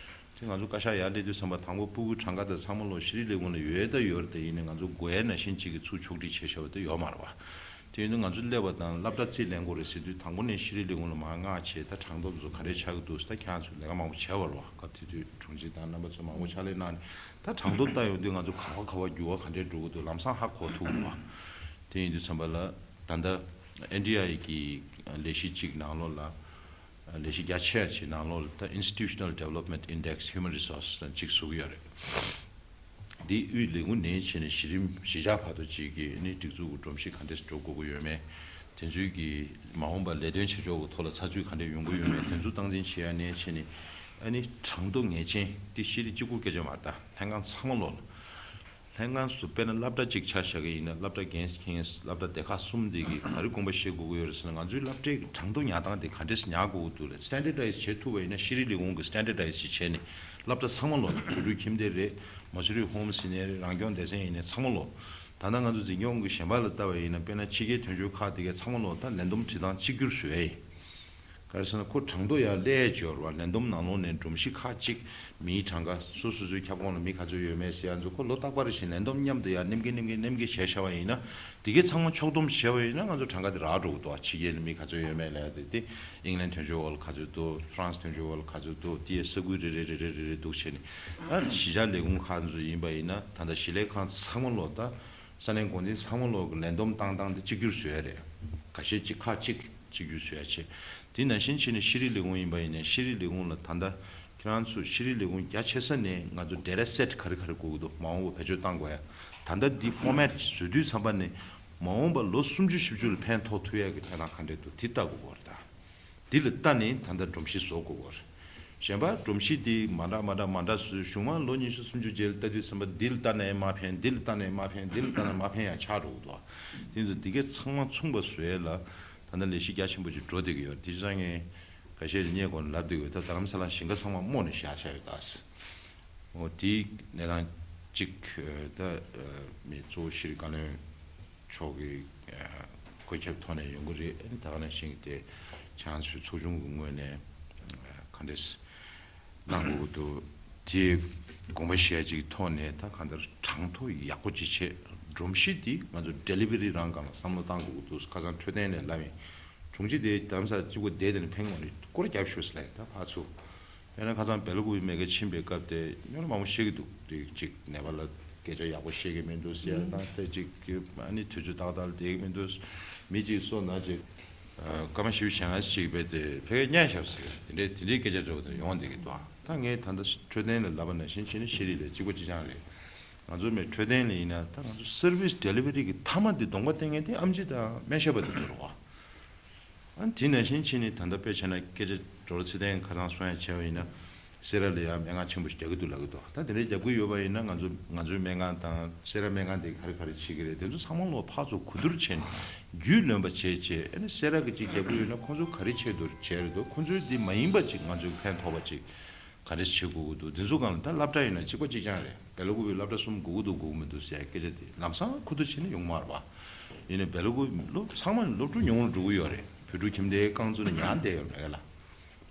སོང་། དེ་ང་ཚོ་བཀའ་ཤག་ཡར་སླེབས་དུས་ཙམ་པ་དང་པོ་སྤུ་གུ་གྲངས་ཀ་དེ་ཚང་མ་ལོ་ཤེས་རིག་ལས་ཁུངས་ལ་ཡོད་ད་ཡོད་རེད། དེ་ཡིན་ནའི་ང་ཚོ་དགོས་ཡ་ནང་བཞིན་གཅིག་གི་ཚུར་ཕྱོགས་སྒྲིག་བྱས་བཞག་པ་དེ་ཡོད་མ་རེད་བ། དེ་ཡིན་དུས་ང་ཚོ་སླེབས་པ་དང་སློབ་གྲྭ་རྩིས་ལེན་དགོས་རེད་ཟེར་དུས། དང་པོ་ནས་ཤེས་རིག་ལས་ཁུངས་ལ་མར་མངགས་བྱས། ད་གྲངས་ཐོ་དེ་ཚོ་ག་རེ་ཆགས་ཀྱི་འདུག་ཟེར། ད་ཁྱེད་རང་ཚོས་ལས་ཀ་མང་པོ་བྱས་པ་རེད་བ། སྐབས་དེ་དུས་དྲུང་ཆེ་དང་རྣམ་པ་ཚོ་མང་པོ་ཕྱག་ལས་གནང་ནས། ད་གྲངས་ཐོ་ལྟ་ཡོང་དུས་ང་ཚོ་ག་བ་ག་བ་འགྱུར་བ་ག་འདྲས་འགྲོ་གི་འདུག་ལམ་སང་ཧ་གོ་ཐུབ་ཀྱི་རེད་བ། དེ་ཡིན་དུས་ཙམ་པ་ལ་ད་ལྟ་ཨེན་ཌི་ཨའི་གི་ལས་གཞི་གཅིག་ནང་ལོགས་ལ། ལས་གཞི་རྒྱ་ཆེ་ཅིག་ནང་ལོགས་ལ་ད་Institutional Development Index Human Resource ཅིག་བཟོ་གི་ཡོད་རེད། འདི་དབུས་ལས་ཁུངས་ནས་བྱས་ནས་གཞི་རིམ་གཞིས་ཆགས་བར་དུ་ཅིག་གི་ཨ་ནི་སྒྲིག་འཛུགས་ཀྱི་སྒྲོམ་གཞི་ག་འདྲས་འགྲོ་དགོས་ཀྱི་ཡོད་མེད། དེ་ཚོའི་གི་མ་འོངས་པར་ལས་དོན་བྱེད་ཕྱོགས་ཀྱི་ཐོག་ལ་ཚགས་ཚུད་ག་འདྲས་ཡོང་གི་ཡོད་མེད། དེ་ཚོ་སྟངས་འཛིན་བྱེད་ཡ་ནས་བྱས་ནས། ཨ་ནི་གྲངས་ཐོ་ངེས་ཅན་དེ་ཤེས་རིག་གཅིག་པུ་སྐད་ཆ་མ་རེད། ད་ལྷན་ཁང་ཚང་མ་ལོགས་ལ། ལྷན་ཁང་སུ་དཔེར་ན་སློབ་གྲྭ་གཅིག་ཆ་བཞག་གི་ཡིན་ན། སློབ་གྲྭ་འགན་འཁྱེར་མཁན་སློབ་གྲྭ་སྡེ་ཁག་གསུམ་དེ་གིས་ག་རེ་དགོངས་པ་བཞེས་དགོས་ཀྱི་ཡོད་རེད་ཟེར་ན། ང་ཚོའི་སློབ་གྲྭའི་གྲངས་ཐོ་ཉར་སྟངས་དེ་ག་འདྲས་ཉར་དགོས་ཀྱི་འདུག་ལབ། Standardize བྱེད་ཐུབ་པ་ཡིན་ན། ཤེས་རིག་ལས་ཁུངས་ཀྱིས་Standardize ཅིག་བྱས་ནས་སློབ་གྲྭ་ཚང་མ་ལོགས་ལ། བོད་ཕྲུག་ཁྱིམ་སྡེ་རེད། མ་སུ་རི་ཧོམ་སི་ནས་རེད། རང་སྐྱོང་སྡེ་ཚན་ཡིན་ནའི་ཚང་མ་ལོགས། ད་ལྟ་ང་ཚོ་འཛིན་སྐྱོང་གི་གཞན་པ་ལ་ལྟ་བ་ཡིན་ན། དཔེར་ན་ཕྱི་རྒྱལ་དོན་གཅོད་ཁག་དེ་གའི་ཚང་མ་ལོགས་ད་ལས་བསྡོམས་བྲིས་སྟངས་གཅིག་གྱུར་བཟོས་ཡ་ཡིན། ག་རེ་ཟེར་ན་ཁོ་གྲངས་ཐོ་ཡར་སླེབས་ཡ་ཅིག་ཡོད་རེད་བ། ལས་བསྡོམས་ནང་ལོགས་ནས་སྒྲོམ་གཞི་ཁག་ཅིག་མིའི་གྲངས་ཀ་སོ་སོ་སོའི་ཁྱབ་ཁོངས་ལ་མི་ག་ཚོད་ཡོད་མེད་ཟེར་ཡ་ཚོ་ཁོ་ལོ་རྟག་པ་རེ་བཞིན་ལས་བསྡོམས་མཉམ་དུ་ཡར་ནེམ་གི་ནེམ་གི་ནེམ་གི་བྱས་བཞག་པ་ཡིན་ན། དེ་གའི་ཚང་མ་ཕྱོགས་བསྡོམས་བྱས་པ་ཡིན་ན་ང་ཚོ་གྲངས་ཀ་དེ་རག་འགྲོ་གི་འདུག་ཕྱི་རྒྱལ་ལ་མི་ག་ཚོད་ཡོད་མེད་ལབ་ཡ་དེ། དེ་ཨིང་ལན་དོན་གཅོད་འོག་ལ་ག་ཚོད་འདུག་ཧྥ་རན་སི་དོན་གཅོད་འོག་ལ་ག་ཚོད་འདུག་དེ་ཡི་ས་ཁུལ་རེ་རེ་རེ་རེ་རེ་རེ་འདུག་བྱས་ནས། ད་གཞིས་ཆགས་ལས་ཁུངས་ཁག་ཚོ་ཡིན་པ་ཡིན་ན། ད་ལྟ་གཞིས་ལས་ཁང་ཚང་མ་ལོགས་ད། ས་གནས་འགོ་འཛིན་ཚང་མ་ལོགས་ཀྱི་ལས་བསྡོམས་བཏང་སྟངས་དེ་གཅིག་གྱུར་བཟོས་ཡ་རེད། ཁ་ཤས་གཅིག་ཁག་གཅིག་གཅིག་གྱུར་བཟོས་ཡ་བྱས། དེ་ནང་བཞིན་བྱས་ནས་ཤེས་རིག་ལས་ཁུངས་ཡིན་པ་ཡིན་ནའི། ཤེས་རིག་ལས་ཁུངས་ལ་ད་ལྟ་ཁྱེད་རང་ཚོ་ཤེས་རིག་ལས་ཁུངས་རྒྱ་ཆེ་ས་ནས་ང་ཚོ་data set ག་རེ་ག་རེ་དགོས་ཀྱི་འདུག་མ་འོངས་པ་བེད་སྤྱོད་གཏང་དགོས་ཡ། ད་ལྟ་འདི་format བཟོས་དུས་ཙམ་པ་ནས་མ་འོངས་པ་ལོ་སུམ་ཅུ་བཞི་བཅུ་ལ་ཕན་ཐོགས་ཐུབ་ཡ་གི་གནས་སྟངས་ག་འདྲས་འདུག་དེ་ལྟ་དགོས་ཀྱི་ཡོད་རེད་ད། འདི་ལ་ལྟ་ནས་ད་ལྟ་སྒྲོམ་གཞི་བཟོ་དགོས་པ་རེད། གཞན་པ་སྒྲོམ་གཞི་འདི་མ་འདྲ་མ་འདྲ་མ་འདྲ་བཟོས། གཞུག་མ་ལོ་ཉི་ཤུ་སུམ་ཅུ་རྗེས་ལ་ལྟ་དུས་ཙམ་པ་འདི་ལ་ལྟ་ནའི་མ་ཕན། འདི་ལ་ལྟ་ནའི་མ་ཕན། འདི་ལ་ལྟ་ན་མ་ཕན་ཡང་ཆགས་འགྲོ་གི་འདུག་དེ་ཚོ་འདི་གའི་ཚང་མ་མཚུངས་པ་བཟོ་ཡས་ལ་ད་ལྟ་ལས་གཞི་རྒྱ་ཆེན་པོ་ཅིག་འགྲོ་བསྡད་ཀྱི་ཡོད་རེད། དེ་ཅང་ངས་ཁ་ཤས་ཀྱིས་སྔོན་ལ་ལབ་བསྡད་ཀྱི་ཡོད། ད་རྡ་རམ་ས་ལ་ཞིང་ཁ་ཚང་མ་རྨོ་ནས་བཞག་བཞག་ཡོད་ད། འོ་དེའི་གནས་སྟངས་གཅིག་ད་མི་གཙོ་བོ་ཤེས་རིག་བཀའ་བློན་མཆོག་གི་བཀོད་ཁྱབ་ཐོག་ནས་ཡོང་གི་རེད། ད་ག་ནང་བཞིན་དེ་ཆང་སུའི་ཚོགས་ཆུང་གི་ངོས་ནས་ག་འདྲས་གནང་དགོས་ཀྱི་འདུག་དེ་དགོངས་པ་བཞེས་ཅིག་ཐོག་ནས་ད་གང་ལྟར་གྲངས་ཐོ་ཡག་པོ་ཅིག་བྱས། སྒྲོམ་གཞི་དེ་ང་ཚོ་delivery རང་སྒང་ལ་བསམ་བློ་བཏང་དགོས་ཀྱི་འདུག་ཁ་སང་འཕྲོད་བསྟེན་ནས་ལབ་ཡིན། དྲུང་ཆེ་དེ་རྡ་རམ་ས་ལ་གཅིག་པོ་བསྡད་དེ་ནས་ཕེབས་མ་རེད། སྐོར་རྒྱབ་ཤོག་ཟེར་ལབ་ཡིན། ད་ཕར་ཚུར། དཔེར་ན་ཁ་སང་སྦེལ་ཀོབ་པེ་མེ་ཁེ་ཕྱིན་པའི་སྐབས་དེ་སྨྱོ་ནད་མང་པོ་བཤད་ཀྱི་འདུག་དེ་གཅིག་ནད་པ་ལ་སྐད་ཆ་ཡག་པོ་བཤད་ཀྱི་མི་འདུག་ཟེར་ཡ་དང་། དེ་གཅིག་གི་ཨ་ནི་དུས་ཚོད་ཏག་ཏག་ལ་བསྡད་ཀྱི་མི་འདུག་མི་གཅིག་སོ་ན་ཅིག་སྐར་མ་བཞི་བཅུ་ཞེ་ལྔ་ཅིག་བས་དེ་ཕ་གིར་བསྙལ་བཞག་ཟེར། དེ་འདྲའི་དེ་འདྲའི་སྐད་ཆ་འདྲ་བོ་དེ་ཡོང་བསྡད་ཀྱི་འདུག་ད་ངས་ད་ལྟ་འཕྲོད་བསྟེན་ལ་ལབ་པ་ནང་བཞིན་བྱས་ནས་ཤེས་རིག་ལ་གཅིག་པ་གཅིག་རྐྱང་རེད། ང་ཚོ་མི་འཕྲོད་བསྟེན་ལ་ཡིན་ན་ད་ང་ཚོ་service delivery གི་མཐའ་མ་དེ་གདོང་པ་བསྟན་མཁན་དེ་ཨེམ་ཆི་དང་སྨན་ཞབས་པ་དེ་ཚོ་རེད་བ། ཨ་དེ་ནང་བཞིན་བྱས་ནས་ད་ལྟ་དཔེ་བྱས་ན་སྐད་ཆ་ཌོག་ཊར་ཚེ་བརྟན་ཁ་སང་གསུང་ཡ་བྱས་པ་ཡིན་ན། སེ་ར་ལ་ཡང་སྨན་ཁང་ཆེན་པོ་ཞིག་རྒྱག་གི་འདུག་ལབ་ཀྱི་འདུག་ད་དེ་འདྲའི་རྒྱབ་ཀྱི་ཡོད་པ་ཡིན་ན་ང་ཚོ་ང་ཚོའི་སྨན་ཁང་དང་སེ་ར་སྨན་ཁང་དེ་ག་རེ་ག་རེ་བྱེད་ཀྱི་རེད། དེ་ཚོ་ཚང་མ་ལོ་ཕར་ཚུར་གོ་བསྡུར་བྱས་ནས་རྒྱུས་ལོན་པ་བྱས་བྱས། ཨ་ནི་སེ་ར་གི་ཅིག་རྒྱབ་ཀྱི་ཡོད་ན་ཁོང་ཚོ་ག་རེ་ཆེད་དུ་བྱས་རེད་འདུག་ཁོང་ཚོའི་དེ་མ་ཡིན་པ་ཅིག་ང་ཚོའི་ཕན་ཐོགས་པ་ཅིག་ག་འདྲ་བྱེད་དགོས་ཀྱི་འདུག་དེ་ཚོ་སྒང་ལ་ད་སློབ་གྲྭ་ཡིན་ན་གཅིག་པ་གཅིག་རྐྱང་རེད། སྦེལ་ཀོབ་པའི་སློབ་གྲྭ་གསུམ་དགོས་ཀྱི་འདུག་དགོས་ཀྱི་མི་འདུག་ཟེར་སྐད་ཆ་དེ་ལམ་སང་ཁུ་བསྡུ་བྱས་ན་ཡོང་མ་རེད་པ། ཡིན་ནའི་སྦེལ་ཀོབ་སློབ་ཚང་མ་སློབ་ཕྲུག་ཉུང་རུ་འགྲོ་གི་ཡོད་རེད། བོད་ཕྲུག་ཁྱིམ་སྡེའི་རྐང་བཙུགས་ནས་ཉར་བསྡད་ཡོད་མེད་ལ།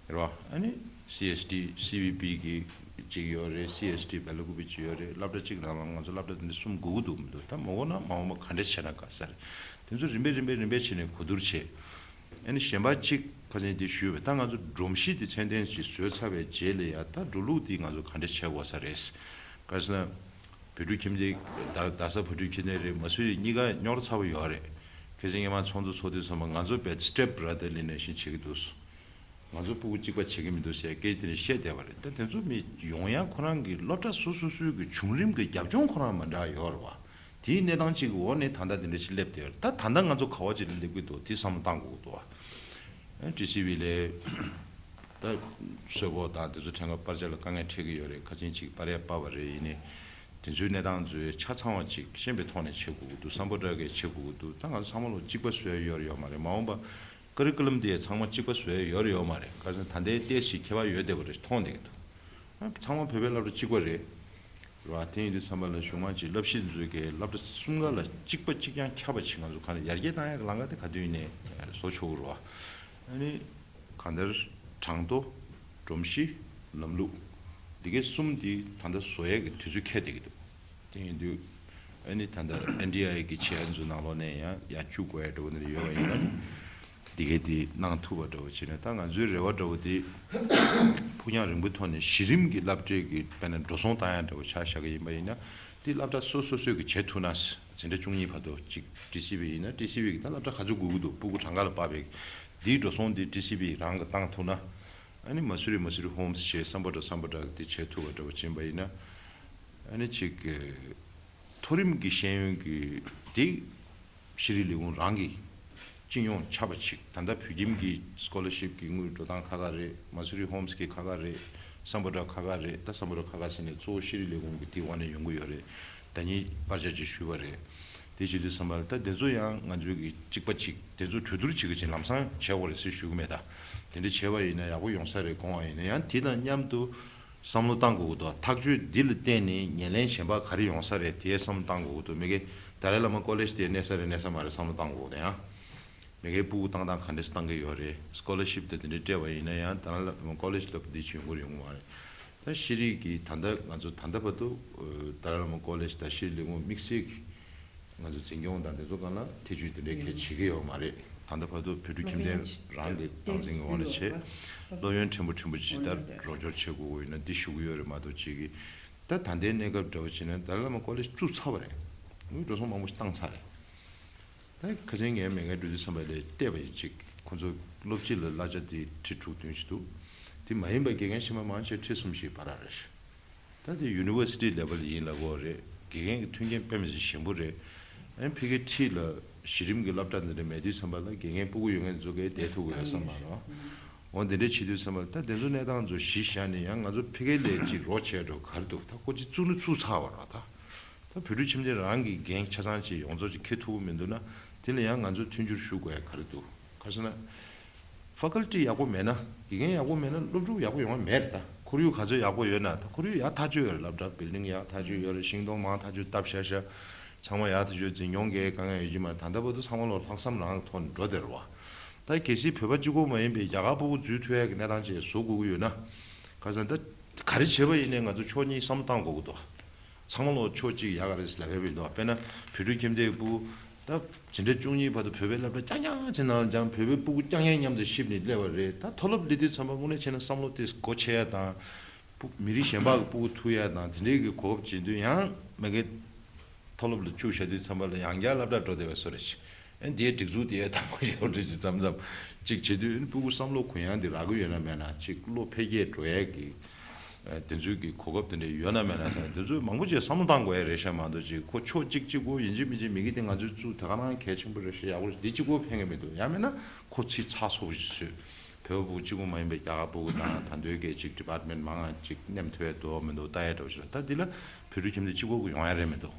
རེད་བ། ཨ་ནི་སི་ཨེས་ཊི་སི་ཝི་པི་གི་གཅིག་ཡོད་རེད། སི་ཨེས་ཊི་སྦེལ་ཀོབ་པའི་གཅིག་ཡོད་རེད། སློབ་གྲྭ་གཅིག་ནང་ལ་ང་ཚོ་སློབ་གྲྭ་དེ་འདྲ་གསུམ་དགོས་ཀྱི་འདུག་མི་འདུག་ད་མ་དགོས་ན་མ་འོངས་པ་ག་འདྲ་བྱས་ན་དགའ་ས་རེད། དེ་ཚོ་རིམ་པས་རིམ་པས་རིམ་པས་བྱས་ནས་གོ་བསྡུར་བྱས། ཨ་ནི་གཞན་པ་གཅིག་ཁ་སང་འདི་ཞུས་པས། ད་ང་ཚོ་སྒྲོམ་གཞི་འདི་ཚད་ལྡན་ཞིག་བཟོས་ཚར་བའི་རྗེས་ལ་ཡ་ད་འགྲོ་ལུགས་འདི་ང་ཚོ་ག་འདྲ་བྱེད་དགོས་ས་རེད། ག་རེ་ཟེར་ན། བོད་ཕྲུག་ཁྱིམ་སྡེ་རྡ་རྡ་ས་བོད་ཕྲུག་ཁྱིམ་སྡེ་རེད། མ་སུ་རི་གཉིས་ཀ་རྙོག་དྲ་ཚ་པོ་ཡོད་རེད། ཁ་སང་སྔོན་མ་ཚོགས་འདུ་ཚོགས་དུས་ཙམ་པ་ང་ཚོ་བེད་སི་ཊེབ་བྷ་ར་དར་ལི་ནེ་ཤན་བྱེད་ཀྱི་འདུག་ང་ཚོ་སྤུ་གུ་གཅིག་པ་བྱེད་ཀྱི་མི་འདུག་ཟེར་སྐད་ཆ་དེ་འདྲ་བཤད་བསྡད་པ་རེད། ད་དེ་ཚོ་མི་ཡོང་ཡ་ཁོ་རང་གི་སློབ་གྲྭ་སོ་སོ་སོའི་གི་བྱུང་རིམ་གི་རྒྱབ་ལྗོངས་ཁོ་རང་མ་འདྲ་ཡོད་རེད་བ། དེའི་གནས་སྟངས་གཅིག་གི་འོག་ནས་ད་ལྟ་དེ་འདྲ་ཞིག་སླེབས་བསྡད་ཡོད་རེད། ད་ད་ལྟ་ང་ཚོ་ག་བ་ཅིག་ལ་སླེབས་ཀྱི་འདུག་དེ་བསམ་བློ་བཏང་དགོས་ཀྱི་འདུག་བ། ཊི་སི་ཝི་ལས་ད་གསོལ་ཕོགས་དང་དེ་ཚོ་ཕྲན་བུ་སྤར་ཆ་ལ་དཀའ་ངལ་འཕྲད་ཀྱི་ཡོད་རེད། ཁ་ཆེམས་གཅིག་སྤར་ཡ་སྤར་བ་རེད། ཡིན་ནའི་དེ་ཚོའི་གནས་སྟངས་ཚོའི་ཆ་ཚང་བ་ཅིག་ཤེས་པའི་ཐོག་ནས་བྱེད་དགོས་ཀྱི་འདུག་སམ་བྷོ་ཊ་གིས་བྱེད་དགོས་ཀྱི་འདུག་ད་ང་ཚོ་ཚང་མ་ལོ་གཅིག་པ་བཟོས་ཡོད་རེད་ཡོད་མ་རེད། མ་འོངས་པ་ཀ་རི་ཀུ་ལམ་དེ་ཚང་མ་གཅིག་པ་བཟོས་ཡོད་རེད་ཡོད་མ་རེད། ཁ་སང་ད་ལྟའི་ཏོག་ཙམ་ཁྱད་པར་ཡོད་བསྡད་པ་རེད། མཐོང་བསྡད་ཀྱི་འདུག་ཚང་མ་བོད་པའི་སློབ་གྲྭ་གཅིག་པ་རེད། རེད་བ། དེ་ཡིན་དུས་ཙམ་པ་ལ་གཞུང་མང་གཅིག་བསླབ་གཞི་འཛུགས་མཁན་སློབ་གྲྭ་གསུམ་ཀ་ལ་གཅིག་པ་གཅིག་རྐྱང་ཁྱབ་པ་ཅིག་ང་ཚོ་ག་ནས་ཡར་རྒྱས་བཏང་ཡག་གི་ལམ་ཁ་དེ་ག་དུས་ཡིན་ནས་བཟོ་ཆོག་གི་རེད་བ། ཨ་ནི་གང་ལྟར་གྲངས་ཐོ། སྒྲོམ་གཞི། ལམ་ལུགས། འདི་གའི་གསུམ་འདི་ད་ལྟ་བཟོ་ཡག་གི་དུས་ཚོད་འཁེལ་བསྡད་ཀྱི་འདུག་དེ་ཡིན་དུས་ཨ་ནི་ད་ལྟ་ཨེན་ཌི་ཨའི་གི་བྱེད་ཡག་ཚོའི་ནང་ལོགས་ནས་ཡང་ཡར་བཅུག་དགོས་ཡག་འདྲ་བོ་འདི་འདྲ་ཡོད་པ་ཡིན་ན་ནི། འདི་གའི་འདི་གནང་ཐུབ་པ་འདྲ་བོ་བྱས་ནས། ད་ང་ཚོའི་རེ་བ་འདྲ་བོ་འདི་ཕུགས་རྒྱང་རིང་པོའི་ཐོག་ནས་གཞི་རིམ་གྱི་སློབ་གྲྭའི་གི་དཔེར་ན་འགྲོ་སོང་བཏང་ཡག་འདྲ་བོ་ཆ་བཞག་གི་ཡིན་པ་ཡིན་ན། འདི་སློབ་གྲྭ་སོ་སོ་སོས་གི་བྱེད་ཐུབ་ན། འཛིན་གྲྭ་བཅུ་གཉིས་བར་དུ་གཅིག་ཊི་སི་ཝི་ཡིན་ན་ཊི་སི་ཝི་གི་ད་སློབ་གྲྭ་ག་ཚོད་དགོས་ཀྱི་འདུག་སྤུ་གུ་གྲངས་ཀ་ལ་དཔག་པའི་འདིའི་འགྲོ་སོང་འདི་ཊི་སི་ཝི་རང་གི་བཏང་ཐུབ་ན། ཨ་ནི་མ་སུ་རི་མ་སུ་རི་ཧོམ་སི་བྱས། སམ་བྷོ་ཊ་སམ་བྷོ་ཊ་འདི་བྱེད་ཐུབ་པ་འདྲ་བོ་ཕྱིན་པ་ཡིན་ན། ཨ་ནི་གཅིག་གི་མཐོ་རིམ་གྱི་ཤེས་ཡོན་གྱི་དེ་ཤེས་རིག་ལས་ཁུངས་རང་གི་སྤྱི་ཡོངས་ཆགས་པ་ཅིག་ད་ལྟ་བོད་ཁྱིམ་གྱི་སི་ཀོ་ལར་ཤིབ་ཀྱི་དངུལ་འགྲོ་སྟངས་ཁག་ཁག་རེད། མ་སུ་རི་ཧོམ་སི་གི་ཁག་ཁག་རེད། སམ་བྷོ་ཊ་ཁག་ཁག་རེད། ད་སམ་བྷོ་ཊ་ཁག་ཁག་ཟེར་ནས་གཙོ་བོ་ཤེས་རིག་ལས་ཁུངས་ཀྱི་དེ་འོག་ནས་ཡོང་གི་ཡོད་རེད། ཟླ་ཉིན་པར་ཆ་ཅིག་ཞུས་པ་རེད། དེ་བྱེད་དུས་ཙམ་པ་ལ་ད་དེ་ཚོ་ཡང་ང་ཚོའི་གི་གཅིག་པ་གཅིག་དེ་ཚོ་གྲོས་བསྡུར་བྱེད་ཀྱི་ཅིག་ལམ་སང་བྱེད་དགོས་རེད་ཟེར་ཞུ་གི་མེད། ད་དེ་འདྲ་བྱས་པ་ཡིན་ན་ཡག་པོ་ཡོང་ས་རེད། དགོངས་པ་ཡིན་ན་ཡང་དེ་དང་མཉམ་དུ། བསམ་བློ་བཏང་དགོས་ཀྱི་འདུག་ཐག་གཅོད་འདི་ལ་བརྟེན་ནས་ཉེར་ལེན་གཞན་པ་ག་རེ་ཡོང་ས་རེད། དེའི་བསམ་བློ་བཏང་དགོས་ཀྱི་འདུག་མ་གི་ཏཱ་ལའི་བླ་མ་ཀོ་ལེཇ་དེ་གནས་ས་རེད་གནས་ས་མ་རེད་བསམ་བློ་བཏང་དགོས་ཀྱི་འདུག་ཡང་མ་གི་སྤུ་གུ་བཏང་སྟངས་ག་འདྲས་བཏང་གི་ཡོད་རེད། སི་ཀོ་ལར་ཤིབ་དེ་དེ་འདྲས་སྤྲད་པ་ཡིན་ན་ཡང་ཏཱ་ལའི་བླ་མ་ཀོ་ལེཇ་སློབ་འདི་བྱེད་དགོས་ཡོང་གི་མ་རེད། ད་ཤེས་རིག་གི་ད་ལྟ་ང་ཚོ་ད་ལྟ་བར་དུ་ཏཱ་ལའི་བླ་མ་ཀོ་ལེཇ་དང་ཤེས་རིག་ལས་ཁུངས་དམིགས་བསལ་གྱི་ང་ཚོ་འཛིན་སྐྱོང་དང་དེ་ཚོ་སྒང་ལ་ཐེ་བྱུས་དེ་འདྲའི་གལ་བྱེད་ཀྱི་ཡོད་མ་རེད། ད་ལྟ་བར་དུ་བོད་ཕྲུག་ཁྱིམ་སྡེ་རང་གི་སྟངས་འཛིན་གྱི་འོག་ལ་བྱས། སློབ་ཡོན་ཕྲན་བུ་ཕྲན་བུ་ཅིག་ད་རོགས་སྐྱོར་བྱེད་དགོས་ཀྱི་ཡོད་ན་འདི་ཞུ་གི་ཡོད་རེད་མ་གཏོགས་ཅིག་གིས། ད་ད་ལྟའི་གནས་སྐབས་འདྲ་བོ་བྱས་ན་ཏཱ་ལའི་བླ་མ་ཀོ་ལེཇ་བཙུགས་ཚར་བ་རེད། འགྲོ་སོང་མང་པོ་ཞིག་བཏང་ཚར་རེད། ད་ཁ་སང་ངས་མེད་མཁན་འགྲོ་དུས་ཙམ་པ་ལ་བལྟས་པ་ཡིན། ཅིག་ཁོ་ཚོ་སློབ་སྤྱི་ལ་གླ་ཆ་དེ་ཁྲི་དྲུག་བདུན་ཞིག་འདུག་དེ་མ་ཡིན་པ་དགེ་རྒན་གཞན་པ་མང་ཆེ་ཁྲི་གསུམ་ཞིག་བར་རེད། ད་དེ་ཡུ་ནི་ཝར་སི་ཊི་ལེ་ཝལ་ཡིན་ལབ་ཀྱི་ཡོད་རེད། དགེ་རྒན་གྱི་མཐུན་རྐྱེན་དཔེ་མི་སྲིད་ཞན་པོ་རེད། ཨ་ནི་ཕ་གིའི་འཁྲིས་ལ་གཞི་རིམ་གྱི་སློབ་གྲྭ་འདི་འདྲ་མེད་དུས་ཙམ་པ་ལ་དགེ་རྒན་སྤུ་གུ་ཡོད་མཁན་ཚོ་གས་བསྡད་ཐུབ་ཀྱི་ཡོད་ས་མ་རེད། འོ་འདི་འདྲ་བྱེད་དུས་ཙམ་པ་ལ་ད་དེ་ཚོ་གནས་སྟངས་ཚོ་གཞི་བཞག་ནས་ཡང་ང་ཚོ་ཕ་གི་ལས་ཅིག་རོགས་བྱས་འགྲོ་ག་རེ་འདུག་ད་ཁོ་ཅིག་བཙུགས་ན་བཙུགས་ཚར་བ་རེད། ད་ད་བོད་ཕྲུག་ཁྱིམ་སྡེ་རང་གི་འགན་ཆ་ཚང་ཅིག་ཡོངས་རྫོགས་ཅིག་འཁྱེར་ཐུབ་ཀྱི་མི་འདུག་ན་དེ་ལ་ཡང་ང་ཚོས་མཐུན་འགྱུར་ཞུ་དགོས་ཡ་ག་རེ་འདུག་ག་རེ་ཟེར་ན། ཕ་ཀལ་ཊི་ཡག་པོ་མེད་ན། དགེ་རྒན་ཡག་པོ་མེད་ན་སློབ་ཕྲུག་ཡག་པོ་ཡོང་བ་མེད་རེད། ད་ཁོར་ཡུག་ག་ཚོད་ཡག་པོ་ཡོད་ན། ད་ཁོར་ཡུག་ཡག་ཐག་ཆོད་ཡོད་རེད། སློབ་གྲྭ་བིལ་ཌིང་ཡག་ཐག་ཆོད་ཡོད་རེད། ཤིང་སྡོང་མང་ཐག་ཆོད་བཏབ་ཤག་ཤག་ཚང་མ་ཡག་ཐག་ཆོད། འཛིན་སྐྱོང་གི་དཀའ་ངལ་ཡོད་ཀྱི་མ་རེད། ད་ལྟ་བར་དུ་ཚང་མ་ལོ་ལྷག་བསམ་རང་གི་ཐོག་ནས་འགྲོ་བསྡད་རེད་བ། ད་གལ་སྲིད་བོད་པ་གཅིག་པོ་མ་ཡིན་པའི་རྒྱ་གར་ཕྲུ་གུ་འཛུལ་ཐུབ་ཡག་གི་གནས་སྟངས་ཅིག་བཟོ་དགོས་ཀྱི་ཡོད་ན། ག་རེ་ཟེར་ན། ད་ག་རེ་བྱས་པ་ཡིན་ནའི་ང་ཚོ་ཕྱོགས་གཉིས་བསམ་བློ་བཏང་དགོས་ཀྱི་འདུག་ཚང་མ་ལོ་ཕྱོགས་གཅིག་ཡག་ག་རེ་ལབ་ཡ་མི་འདུག་དཔེར་ན་བོད་ཕྲུག་ཁྱིམ་སྡེའི་སྤུ་གུ་ད་འཛིན་གྲྭ་བཅུ་གཉིས་བར་དུ་བོད་པའི་སློབ་གྲྭ་རྐྱང་རྐྱང་ཅིག་ནང་ལ་སྦྱངས། བོད་པའི་སྤུ་གུ་རྐྱང་རྐྱང་མཉམ་དུ་གཤིབ་ནས་སླེབས་པ་རེད། ད་མཐོ་སློབ་སླེབས་དུས་ཙམ་པ་དངོས་གནས་བྱས་ན་བསམ་བློ་དེ་སྒོ་ཕྱེ་ཡ་དང་། སྤུ་མི་རིགས་གཞན་པ་གི་སྤུ་གུ་ཐུག་ཡ་དང་དེ་འདྲའི་གི་གོ་སྐབས་བྱེད་དུས་ཡང་མ་གི་མཐོ་སློབ་ལ་བཅུག་བཞག་དུས་ཙམ་པ་ལ་ཡང་བསྐྱར་སློབ་གྲྭ་འགྲོ་བསྡད་པའི་བཟོ་འདྲ་ཞིག་ཨ་ནི་དེའི་སྒྲིག་འཛུགས་དེ་དང་པོ་ཞིག་འགྲོ་ཅིག་མཚམས་མཚམས་ཅིག་བྱེད་དུས་ཨ་ནི་སྤུ་གུ་བསམ་བློ་གུ་ཡངས་དེ་རག་གི་ཡོད་ན་མེད་ན། ཅིག་བློ་འཕེལ་རྒྱས་འགྲོ་ཡས་ཀྱི་ཨ་དེ་ཚོའི་གི་གོ་སྐབས་དེ་འདྲ་ཡོད་ན་མེད་ན་ཟེར་ན། དེ་ཚོ་མང་པོ་ཅིག་བསམ་བློ་བཏང་དགོས་ཡ་རེད་ཤག་མ་གཏོགས་ཅིག་ཁོ་ཕྱོགས་གཅིག་གཅིག་པོ་ཡིན་གཅིག་མིན་གཅིག་མི་གི་དེ་ང་ཚོའི་བཙུགས་དེ་ག་རང་གལ་ཆེན་པོ་རེད་ཤག་ཡག་པོ་རེད། དེ་གཅིག་པོ་ཕན་གི་མི་འདུག་ཡང་མིན་ན་ཁོ་ཚིག་ཚགས་ཚུད་པོ་ཞིག་བཟོས། བོད་པ་གཅིག་པུ་མ་ཡིན་པའི་རྒྱ་གར་པ་དང་ད་འདོད་སྐད་ཅིག་department་མང་ང་ཅིག་མཉམ་ཐུབ་ཡ་འདུག་མི་འདུག་ལྟ་ཡ་འདྲ་བོ་ཞིག་ལ། ད་འདི་ལ་བོད་ཕྲུག་ཁྱིམ་སྡེ་གཅིག་པོ་ཡོང་ཡ་རེད་མི་འདུག།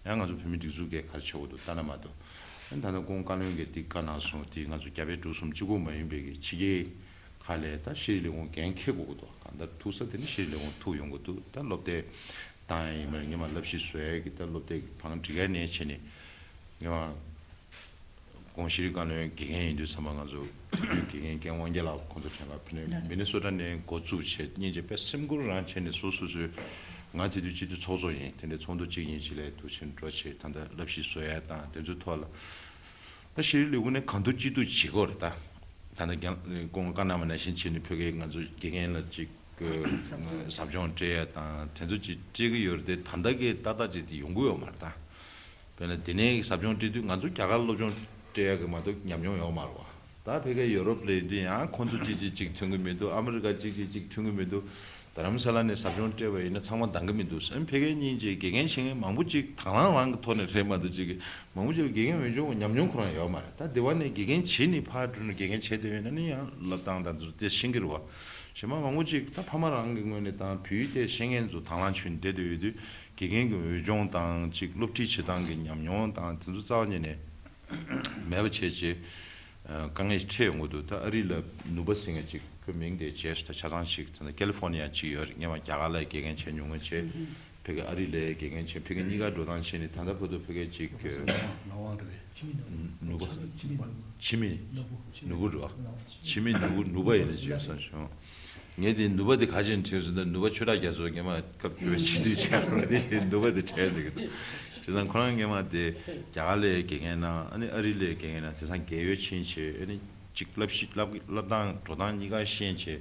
ཡང་ང་ཚོ་བོད་མི་སྒྲིག་འཛུགས་ཀྱིས་ག་རེ་བྱེད་དགོས་འདུག་ལྟ་ན་མ་གཏོགས། ཨ་ནི་ད་ལྟ་སྐུ་ངོ་བཀའ་བློན་གྱིས་འདི་བཀའ་གནང་སོང་། དེ་ང་ཚོ་རྒྱ་བལ་འབྲུག་གསུམ་གཅིག་པོ་མ་ཡིན་པའི་གི་ཕྱི་རྒྱལ་ཁག་ལ་ད་ཤེས་རིག་ལས་ཁུངས་འགན་འཁྱེར་དགོས་ཀྱི་འདུག། གང་ལྟར་ཐུག་ས་དེ་ནི་ཤེས་རིག་ལས་ཁུངས་ཐུག་ཡོང་གི་འདུག། ད་སློབ་དེབ་བཏང་ཡ་ཡིན་མིན་སྔོན་མ་བསླབ་གཞི་བཟོ་ཡ་གི་ད་སློབ་དེབ་གང་སྒྲིག་ཡ་ནས་བྱས་ནས་སྔོན་མ། ༸གོང་ཤེས་རིག་བཀའ་བློན་དགེ་རྒན་ཡིན་དུས་ཙམ་པ་ང་ཚོ་དེ་དུས་དགེ་རྒན་རྒན་དབང་རྒྱལ་ལགས་ཁོང་ཚོ་དྲན་ག་ཕ་ནས་མི་ནི་སོ་ཊ་ནས་འགོ་བཙུགས་བྱས་སྙིང་རྗེ་དཔེ་སེམས་ཁུར་རང་བྱས་ནས་སོ་སོ་སོའི། ང་དེ་དུས་སྤྱི་འཐུས་ཚོགས་གཙོ་ཡིན། དེ་འདྲའི་ཚོགས་འདུ་གཅིག་གཉིས་ཅིག་ལ་འདུག་ཕྱིན་འགྲོ་བྱས་ད་ལྟ་བསླབ་གཞི་བཟོ་ཡ་དང་དེ་ཚོའི་ཐོག་ལ་ད་ཤེས་རིག་ལས་ཁུངས་ནས་གང་ཐུབ་ཅི་ཐུབ་བྱེད་དགོས་རེད། ད་ད་ལྟ་རྒན་སྐུ་ངོ་བཀའ་གནང་བ་ནང་བཞིན་བྱས་ནས་བོད་སྐད་ང་ཚོ་དགེ་རྒན་ལ་ཅིག་ཟབ་སྦྱོང་སྤྲད་ཡ་དང་དེ་ཚོ་ཅིག་སྤྲད་ཀྱི་ཡོད་རེད་དེ། ད་ལྟ་གི་ཏག་ཏག་ཅིག་དེ་ཡོང་གི་ཡོད་མ་རེད་ད། དཔེར་ན་དེ་ནས་ཟབ་སྦྱོང་སྤྲད་དུས་ང་ཚོ་རྒྱ་གར་སློབ་སྦྱོང་སྤྲད་ཡག་གི་མ་གཏོགས་ཉམས་མྱོང་ཡོད་མ་རེད་བ། ད་ཕ་གིའི་ཡོ་རོབ་ལ་ཡིན་དུས་ཡང་ཁོང་ཚོ་གཅིག་གཅིག་གཅིག་མཐུན་གི་མི་འདུག། ཨ་མི་རི་ཀ་གཅིག་གཅིག་གཅིག་མཐུན་གི་མི་འདུག། རྡ་རམ་ས་ལ་ནས་ཟབ་སྦྱོང་སྤྲད་པ་ཡིན་ན་ཚང་མ་འདང་གི་མི་འདུག་ཟེར། ཕ་གིའི་སྙིང་རྗེ་དགེ་རྒན་བྱེད་མཁན་མང་པོ་གཅིག་དང་བླངས་རང་གི་ཐོག་ནས་རེད་མ་གཏོགས་གཅིག་གི་མང་པོ་གཅིག་ལ་དགེ་རྒན་འོས་སྦྱོང་གི་ཉམས་མྱོང་ཁོ་རང་ཡོད་མ་རེད། ད་དེ་བ་ནས་དགེ་རྒན་བྱེད་ནས་ཕར་འགྲོ་ནས་དགེ་རྒན་བྱེད་བསྡད་ཡོད་ན་ནི་ཡང་བསླབ་སྟངས་དང་དེ་ཚོ་དེ་ཤེས་ཀྱི་རེད་བ། གཞན་མ་མང་པོ་གཅིག་ད་ཕ་མ་རང་གི་ངོས་ནས་དང་བོད་ཡིག་དེ་ཤེས་མཁན་ཚོ་དང་བླངས་བྱས་ནས་བསྡད་བསྡད་ཡོད་དུས་དགེ་རྒན་གྱི་འོས་སྦྱོང་དང་གཅིག་སློབ་ཁྲིད་བྱེད་སྟངས་ཀྱི་ཉམས་མྱོང་དང་དེ་ཚོ་རྩ་བ་ཉིད་ནས། མེད་པ་བྱས་རྗེས། ཨ། དཀའ་ངལ་ཞིག་འཕྲད་ཡོང་གི་འདུག། ད་ཨ་རི་ལ་ནུ་བ་ཟེར་མཁན་ཅིག་ཁོའི་མིང་དེ་བརྗེད་སོང་། ད་ཆ་ཚང་ཞིག་ད་ལྟ་ཀེ་ལི་ཧྥོར་ནི་ཡ་ཅིག་ཡོད་རེད། སྔོན་མ་རྒྱ་གར་ལ་དགེ་རྒན་བྱས་མྱོང་མཁན་བྱས། ཕ་གི་ཨ་རི་ལ་དགེ་རྒན་བྱས། ཕ་གི་གཉིས་ཀ་འགྲོ་སྟངས་བྱས་ནས་ད་ལྟ་བར་དུ་ཕ་གི་ཅིག་ནུ་བ། འཕྱི་མི་ནུ་བུ། ནུ་བུ་རེད་བ། འཕྱི་མི་ནུ་བུ། ནུ་བུ་ཡིན་ན་ཅིག་ཡོད་བསམ་བྱུང་། ངས་དེ་ནུ་བ་དེ་ག་ཅིག་དྲན་སོང་། ད་ནུ་བ་ཆོས་གྲགས་རྒྱ་མཚོ་སྔོན་མ་སྐབས་བཅུ་པའི་སྤྱི་འཐུས་བྱས་པ་དེ་བཞིན་ནུ་བ་དེ་དྲན་འདུག་གི་འདུག། བྱས་ཙང་ཁོ་རང་སྔོན་མ་དེ་རྒྱ་གར་ལ་དགེ་རྒན་གནང་། ཨ་ནི་ཨ་རི་ལ་དགེ་རྒན་གནང་། དེང་སང་རྒས་ཡོལ་ཕྱིན་བྱས་ཨ་ནི་གཅིག་བསླབ་གཞི་བསླབ་བསླབ་སྟངས་འགྲོ་སྟངས་གཉིས་ཀ་ཤེས་བྱས།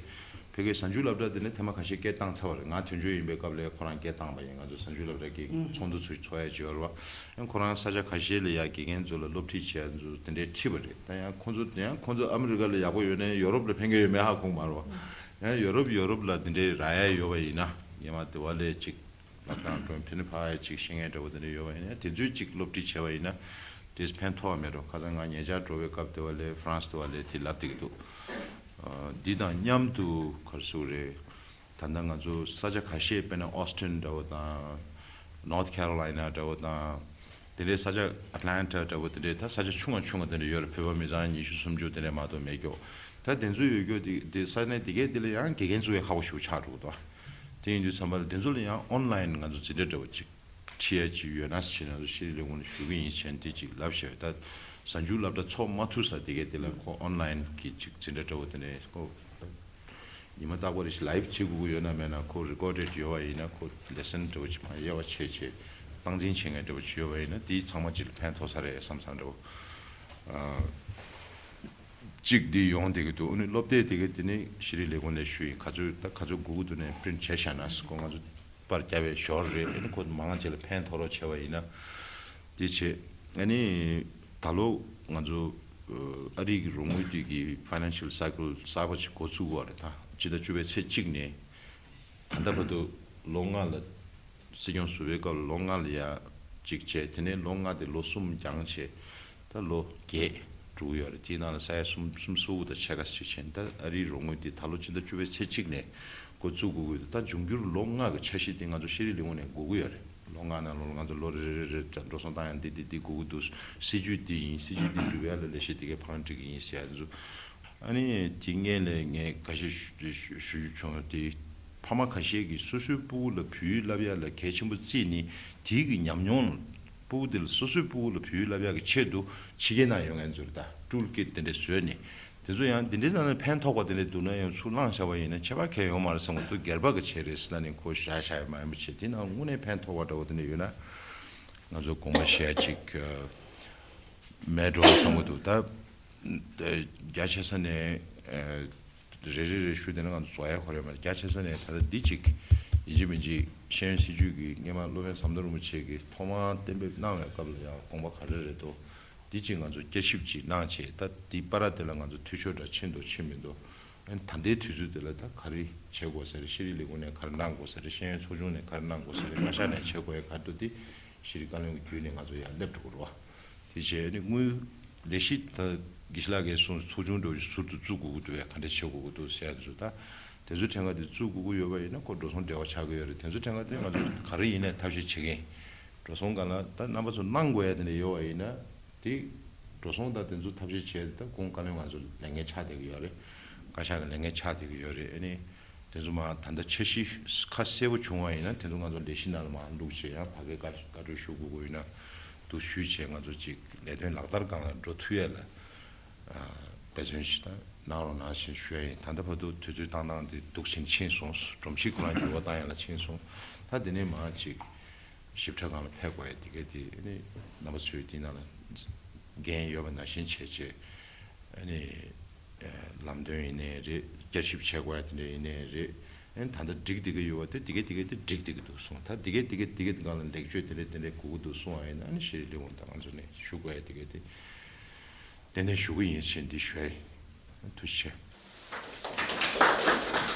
ཕ་གིའི་གཟའ་མཇུག་སློབ་གྲྭ་དེ་ནི་ཐེངས་མ་ཁ་ཤས་སྐད་བཏང་ཚར་བ་རེད། ང་དོན་གཅོད་ཡིན་པའི་སྐབས་ལ་ཁོ་རང་སྐད་བཏང་པ་ཡིན། ང་ཚོ་གཟའ་མཇུག་སློབ་གྲྭ་གི་ཚོགས་འདུ་ཚོ་ཚོགས་ཡ་ཅིག་ཡོད་རེད་བ། ཨ་ནི་ཁོ་རང་ས་ཆ་ཁ་ཤས་ལ་ཡ་དགེ་རྒན་ཚོ་ལ་སློབ་ཁྲིད་བྱེད་ཡ་ཚོ་དེ་འདྲའི་ཁྲིད་པ་རེད། ད་ཡང་ཁོ་ཚོ་ཡང་ཁོ་ཚོ་ཨ་མི་རི་ཀ་ལ་ཡག་པོ་ཡོད་ནའི་ཡོ་རོབ་ལ་ཕན་གྱི་ཡོད་མེད་ཧ་གོ་མ་རེད་བ། ཡང་ཡོ་རོབ་ཡོ་རོབ་ལ་དེ་འདྲའི་རག་ཡ་ཡོད་པ་ཡིན་ན་ངས་མ་དེ་བ་ལས་ཅིག་ལབ་སྟངས་འགྲོ་ཕན་ཕ་ཡ་ཅིག་ཤེས་མཁན་འདྲ་བོ་དེ་འདྲ་ཡོད་པ་ཡིན་ན་དེ་ཚོས་ཅིག་སློབ་ཁྲིད་བྱས་པ་ཡིན་ན་དེས་ཕན་ཐོགས་པ་མེད་འགྲོ། ཁ་སང་ང་ཉེ་ཆར་འགྲོ་བའི་སྐབས་དེ་བ་ལས་ཧྥ་རན་སི་དེ་བ་ལས་དེ་ལབ་བསྡད་ཀྱི་འདུག། འདི་དང་མཉམ་དུ་ག་རེ་ཟེར་དགོས་རེད། ད་ལྟ་ང་ཚོ་ས་ཆ་ཁ་ཤས་དཔེར་ན་ཨོ་སི་ཊིན་འདྲ་བོ་དང་། ནོར་ཐི་ཁེ་རོ་ལའི་ན་འདྲ་བོ་དང་། དེ་འདྲའི་ས་ཆ་ཨ་ཊ་ལན་ཊ་འདྲ་བོ་དེ་འདྲའི་ད་ས་ཆ་ཆུང་བ་ཆུང་བ་དེ་འདྲ་ཡོད་རེད། བོད་པ་མི་ཚང་ཉི་ཤུ་སུམ་ཅུ་དེ་འདྲ་མ་གཏོགས་མེད་ཀྱོག། ད་དེ་ཚོ་ཡོད་ཀྱོག་དེ་དེ་ས་གནས་དེ་གའི་དེ་ལ་ཡང་དགེ་རྒན་བཙུགས་ཡ་ཁག་པོ་ཞིག་ཆགས་འགྲོ་གི་འདུག། དེ་ཡིན་དུས་ཙམ་པ་ལ་དེ་ཚོ་ལ་ཡང་ཨོན་ལའིན་ང་ཚོ་འཛིན་གྲྭ་འདྲ་བོ་ཅིག་ཁྲིད་ཡ་ཅིག་ཡོད་ན་ཟེར་ནས་ང་ཚོ་ཤེས་རིག་ལས་ཁུངས་ནས་ཞུ་གི་ཡིན་ཟེར་ནས་དེ་ཅིག་ལབ་བཞག་ཡོད། ད་གཟའ་མཇུག་སློབ་གྲྭ་ཚོགས་མ་ཐུབ་ས་དེ་གའི་དེ་ལ་ཁོ་ཨོན་ལའིན་གི་ཅིག་འཛིན་གྲྭ་འདྲ་བོ་དེ་ནས་ཁོ། ཉི་མ་རྟག་པར་ལའིབ་བྱེད་དགོས་ཀྱི་ཡོད་ན་མེད་ན་ཁོ་རི་ཀོ་ཌེཌ་ཡོད་པ་ཡིན་ན་ཁོ་ལེ་སན་འདྲ་བོ་ཅིག་མར་དབྱེ་བ་ཕྱེ་བྱས་སྟངས་འཛིན་བྱེད་མཁན་འདྲ་བོ་ཅིག་ཡོད་པ་ཡིན་ན་དེའི་ཚང་མ་ཅིག་ལ་ཕན་ཐོགས་ས་རེད་བསམ་བསམ་འདྲ་བོ་ཨ་ཅིག་འདི་ཡོང་བསྡད་ཀྱི་འདུག། ཨ་ནི་སློབ་དེབ་དེ་ག་དེ་ནི་ཤེས་རིག་ལས་ཁུངས་ལ་ཞུས་ཡིན། ག་ཚོད་ད་ག་ཚོད་དགོས་ཀྱི་འདུག་ནས་པི་རིན་ཊི་བྱས་བཞག་ན་ཁོ་ང་ཚོ་པར་རྒྱབ་པའི་ཞོར་རེད། ཨ་ནི་ཁོ་མང་ང་ཅིག་ལ་ཕན་ཐོགས་རོགས་བྱས་པ་ཡིན་ན། དེ་བྱས། ཨ་ནི། ད་ལོ་ང་ཚོ་ཨ་རི་གི་རོགས་དངུལ་དེ་གི་ཕའི་ནན་ཤལ་སའི་ཀལ་གསར་པ་ཅིག་འགོ་ཚུགས་པ་རེད། ད་སྤྱི་ཟླ་བཅུ་པའི་ཚེས་གཅིག་ནས་ད་ལྟ་བར་དུ་ལོ་ལྔ་ལ་སྲིད་སྐྱོང་ཟུར་པའི་སྐབས་ལ་ལོ་ལྔ་ལ་ཡ་གཅིག་བྱས། དེ་ནས་ལོ་ལྔ་དེ་ལོ་གསུམ་འགྱངས་བྱས་ད་ལོ་བརྒྱད་འགྲོ་གི་ཡོད་རེད། དེའི་ནང་ལ་ས་ཡ་གསུམ་གསུམ་སུ་དང་ཕྱེད་ཀ་ཅིག་བྱས། ད་ཨ་རིའི་རོགས་དངུལ་དེ་ད་ལོ་སྤྱི་ཟླ་བཅུ་པའི་ཚེས་གཅིག་ནས་འགོ་བཙུགས་དགོས་ཀྱི་འདུག། ད་འབྱུང་འགྱུར་ལོ་ལྔ་གི་འཆར་གཞི་དེ་ང་ཚོ་ཤེས་རིག་ལས་ཁུངས་ནས་དགོས་ཀྱི་ཡོད་རེད། ལོ་ལྔ་ནང་ལོགས་ལ་ང་ཚོ་ལོ་རེ་རེ་རེ་རེ་འགྲོ་སོང་བཏང་ཡ་འདི་འདི་འདི་དགོས་ཀྱི་འདུག། སྲིད་ཇུས་འདི་ཡིན། སྲིད་ཇུས་འདི་འགྲུབ་ཡ་ལ་ལས་གཞི་འདི་གའི་བང་སྒྲིག་གི་ཡིན་ཟེར་ཡ་ཚོ། ཨ་ནི་དེ་སྔོན་ལས་ངས་འགའ་ཤས་ཞུ་ཞུ་ཞུ་རྒྱུ་བྱུང་བ་དེ། ཕ་མ་ཁ་ཤས་ཀྱིས་སོ་སོའི་སྤུ་གུ་ལ་བོད་ཡིག་བསླབ་ཡ་ལ་གལ་ཆེན་པོ་བརྩིས་ནས་དེའི་གི་ཉམས་མྱོང་ལ་སྤུ་གུ་དེ་ལ་སོ་སོའི་སྤུ་གུ་ལ་བོད་ཡིག་བསླབ་ཡ་གི་ཆེད་དུ་ཕྱི་རྒྱལ་ནང་ཡོད་མཁན་ཚོར་ད་ཊུལ་ཀིཊ་དེ་འདྲ་བཟོས་ནས། དེ་ཚོ་ཡང་འདི་འདྲའི་ནང་ནས་ཕན་ཐོགས་པ་དེ་འདྲ་འདུག་ན་ཡང་ཚུར་བླངས་བཞག་པ་ཡིན་ན་ཁྱད་པར་གང་ཡང་ཡོད་མ་རེད་བསམ་གྱི་འདུག། སྒེར་པ་གི་བྱས་རེད་ཟེར་ན་ནི་ཁོ་བཞག་བཞག་ཡོད་མ་ཡིན་པ་བྱས། དེ་ནང་དངོས་གནས་ཕན་ཐོགས་པ་འདྲ་བོ་དེ་འདྲ་ཡོད་ན་ང་ཚོ་དགོངས་པ་བཞེས་ཡ་ཅིག་མེད་འགྲོ་བསམ་གྱི་འདུག། ད་རྒྱ་ཆེ་ས་ནས་རེ་རེ་རེ་ཞུ་བསྡད་ན་ང་ཚོ་རྫོགས་ཡ་ཁོ་རེ་མ་རེད། རྒྱ་ཆེ་ས་ནས་ད་ལྟ་འདི་ཅིག་ཡིན་གཅིག་མིན་གཅིག་ཤེས་ཡོན་སྲིད་བྱུས་ཀྱི་སྔོན་མ་སློབ་དཔོན་ཟམ་གདོང་རིན་པོ་ཆེ་གིས་ཐོག་མར་གཏན་འབེབས་གནང་བའི་སྐབས་ལ་ཡང་དགོངས་པ་ག་རེ་རེད་དོ། འདི་གཅིག་ང་ཚོ་བསྐྱར་ཞིབ་ཅིག་གནང་བྱས། ད་འདི་བར་དེ་ལ་ང་ཚོ་འཐུས་ཤོར་འདྲ་ཕྱིན་འདུག་ཕྱིན་མི་འདུག། ཨ་ནི་ད་ལྟའི་དུས་ཚོད་དེ་ལ་ད་ག་རེ་བྱེད་དགོས་ས་རེད། ཤེས་རིག་ལས་ཁུངས་ནས་ག་རེ་གནང་དགོས་ས་རེད། ཤེས་ཡོན་ཚོགས་ཆུང་ནས་ག་རེ་གནང་དགོས་ས་རེད། བཀའ་ཤག་ནས་བྱེད་དགོས་ཡ་ག་རེ་འདུག། དེ་ཤེས་རིག་བཀའ་བློན་གྱི་བརྒྱུད་ནས་ང་ཚོ་ཡར་སླེབས་འགྲོ་གི་རེད་བ། དེ་བྱས་ནས་དངུལ་ལས་གཞི་ད་ དགེ་བཤེས་ལགས་ཀྱིས་གསུངས། ཚོགས་ཆུང་འདྲ་བོ་ཞིག་ཟུར་དུ་བཙུགས་དགོས་ཀྱི་འདུག་བས། ག་འདྲ་བྱེད་དགོས་ཀྱི་འདུག་ཟེར་ཡ་དེ་ཚོ། ད་དེ་ཚོའི་ཕྲན་ཁ་དེ་བཙུགས་དགོས་ཀྱི་ཡོད་པ་ཡིན་ན་ཁོ་འགྲོ་སོང་འབྲེལ་བ་ཆགས་ཀྱི་ཡོད་རེད། དེ་ཚོའི་ཕྲན་ཁ་དེ་ང་ཚོ་ག་རེ་ཡིན་ནའི་ཐབས་ཤེས་བྱེད་ཀྱི་ཡིན། འགྲོ་སོང་སྒང་ལ་ད་རྣམ་པ་ཚོ་གནང་དགོས་ཡ་དེ་འདྲ་ཡོད་པ་ཡིན་ན། དེ་འགྲོ་སོང་དང་དེ་ཚོ་ཐབས་ཤེས་བྱས་ཏེ། ད་གོང་བཀའ་བློན་ང་ཚོ་ལས་འགན་ཆགས་བསྡད་ཀྱི་ཡོད་རེད། བཀའ་ཤག་གི་ལས་འགན་ཆགས་བསྡད་ཀྱི་ཡོད་རེད། ཨ་ནི་དེ་ཚོ་མར་ད་ལྟ་འཆར་གཞི་ཁ་གསལ་པོ་བྱུང་བ་ཡིན་ན། དེ་ཚོ་ང་ཚོ་ལས་གཞི་ནང་ལ་མར་བླུགས་བྱས། ཡང་ཕ་གིར་བཀའ་བཀའ་འཁྲོལ་ཞུ་དགོས་ཀྱི་ཡོད་ན་འདུག་ཞུས་བྱས། ང་ཚོ་ཅིག་ལས་དོན་ལག་བསྟར་སྒང་ལ་འགྲོ་ཐུབ་ཡས་ལ། འབད་བརྩོན་ཞིག་གནང་རོགས་གནང་ཞེས་ཞུ་ཡ་ཡིན། ད་ལྟ་བར་དུ་དུས་ཚོད་བཏང་སྟངས་དེ་སྡུག་ཅིང་ཕྱིན་སོང་། སྒྲོམ་གཞི་ཁོ་རང་འགྱུར་བ་བཏང་ཡ་ལ་ཕྱིན་སོང་། ད་དེ་ནས་མར་ཅིག་ཞིབ་ཕྲ་སྒང་ལ་ཕེབས་དགོས་ཡ་དེ་ག་དེ་ནི་རྣམ་པ་ཚོས་དེ་ནང་ལ་འགན་ཡོད་པ་ནང་བཞིན་བྱས་བྱས། ཨ་ནི་ལམ་སྟོན་ཡིན་ནའི་རེད། བསྐྱར་ཞིབ་བྱེད་དགོས་ཡ་དེ་འདྲ་ཡིན་ནའི་རེད། ཨ་ནི་ད་ལྟ་འགྲིག་བསྡད་ཀྱི་ཡོད་པ་དེ་དེ་ག་དེ་ག་དེ་འགྲིག་བསྡད་ཀྱི་འདུག་གསུངས། ད་དེ་ག་དེ་ག་དེ་ག་དེ་སྒང་ལ་ལེགས་བཅོས་དེ་འདྲ་དེ་འདྲ་དགོས་ཀྱི་འདུག་གསུངས་པ་ཡིན་ན། ཨ་ནི་ཤེས་རིག་ལས་ཁུངས་དང་ང་ཚོ་ནས་ཞུ་དགོས་ཡ་དེ་ག་དེ་ཏན་ཏན་ཞུ་གི་ཡིན་ཞེས་འདི་ཞུ་ཡ་ཡིན། ཐུགས་རྗེ་ཆེ།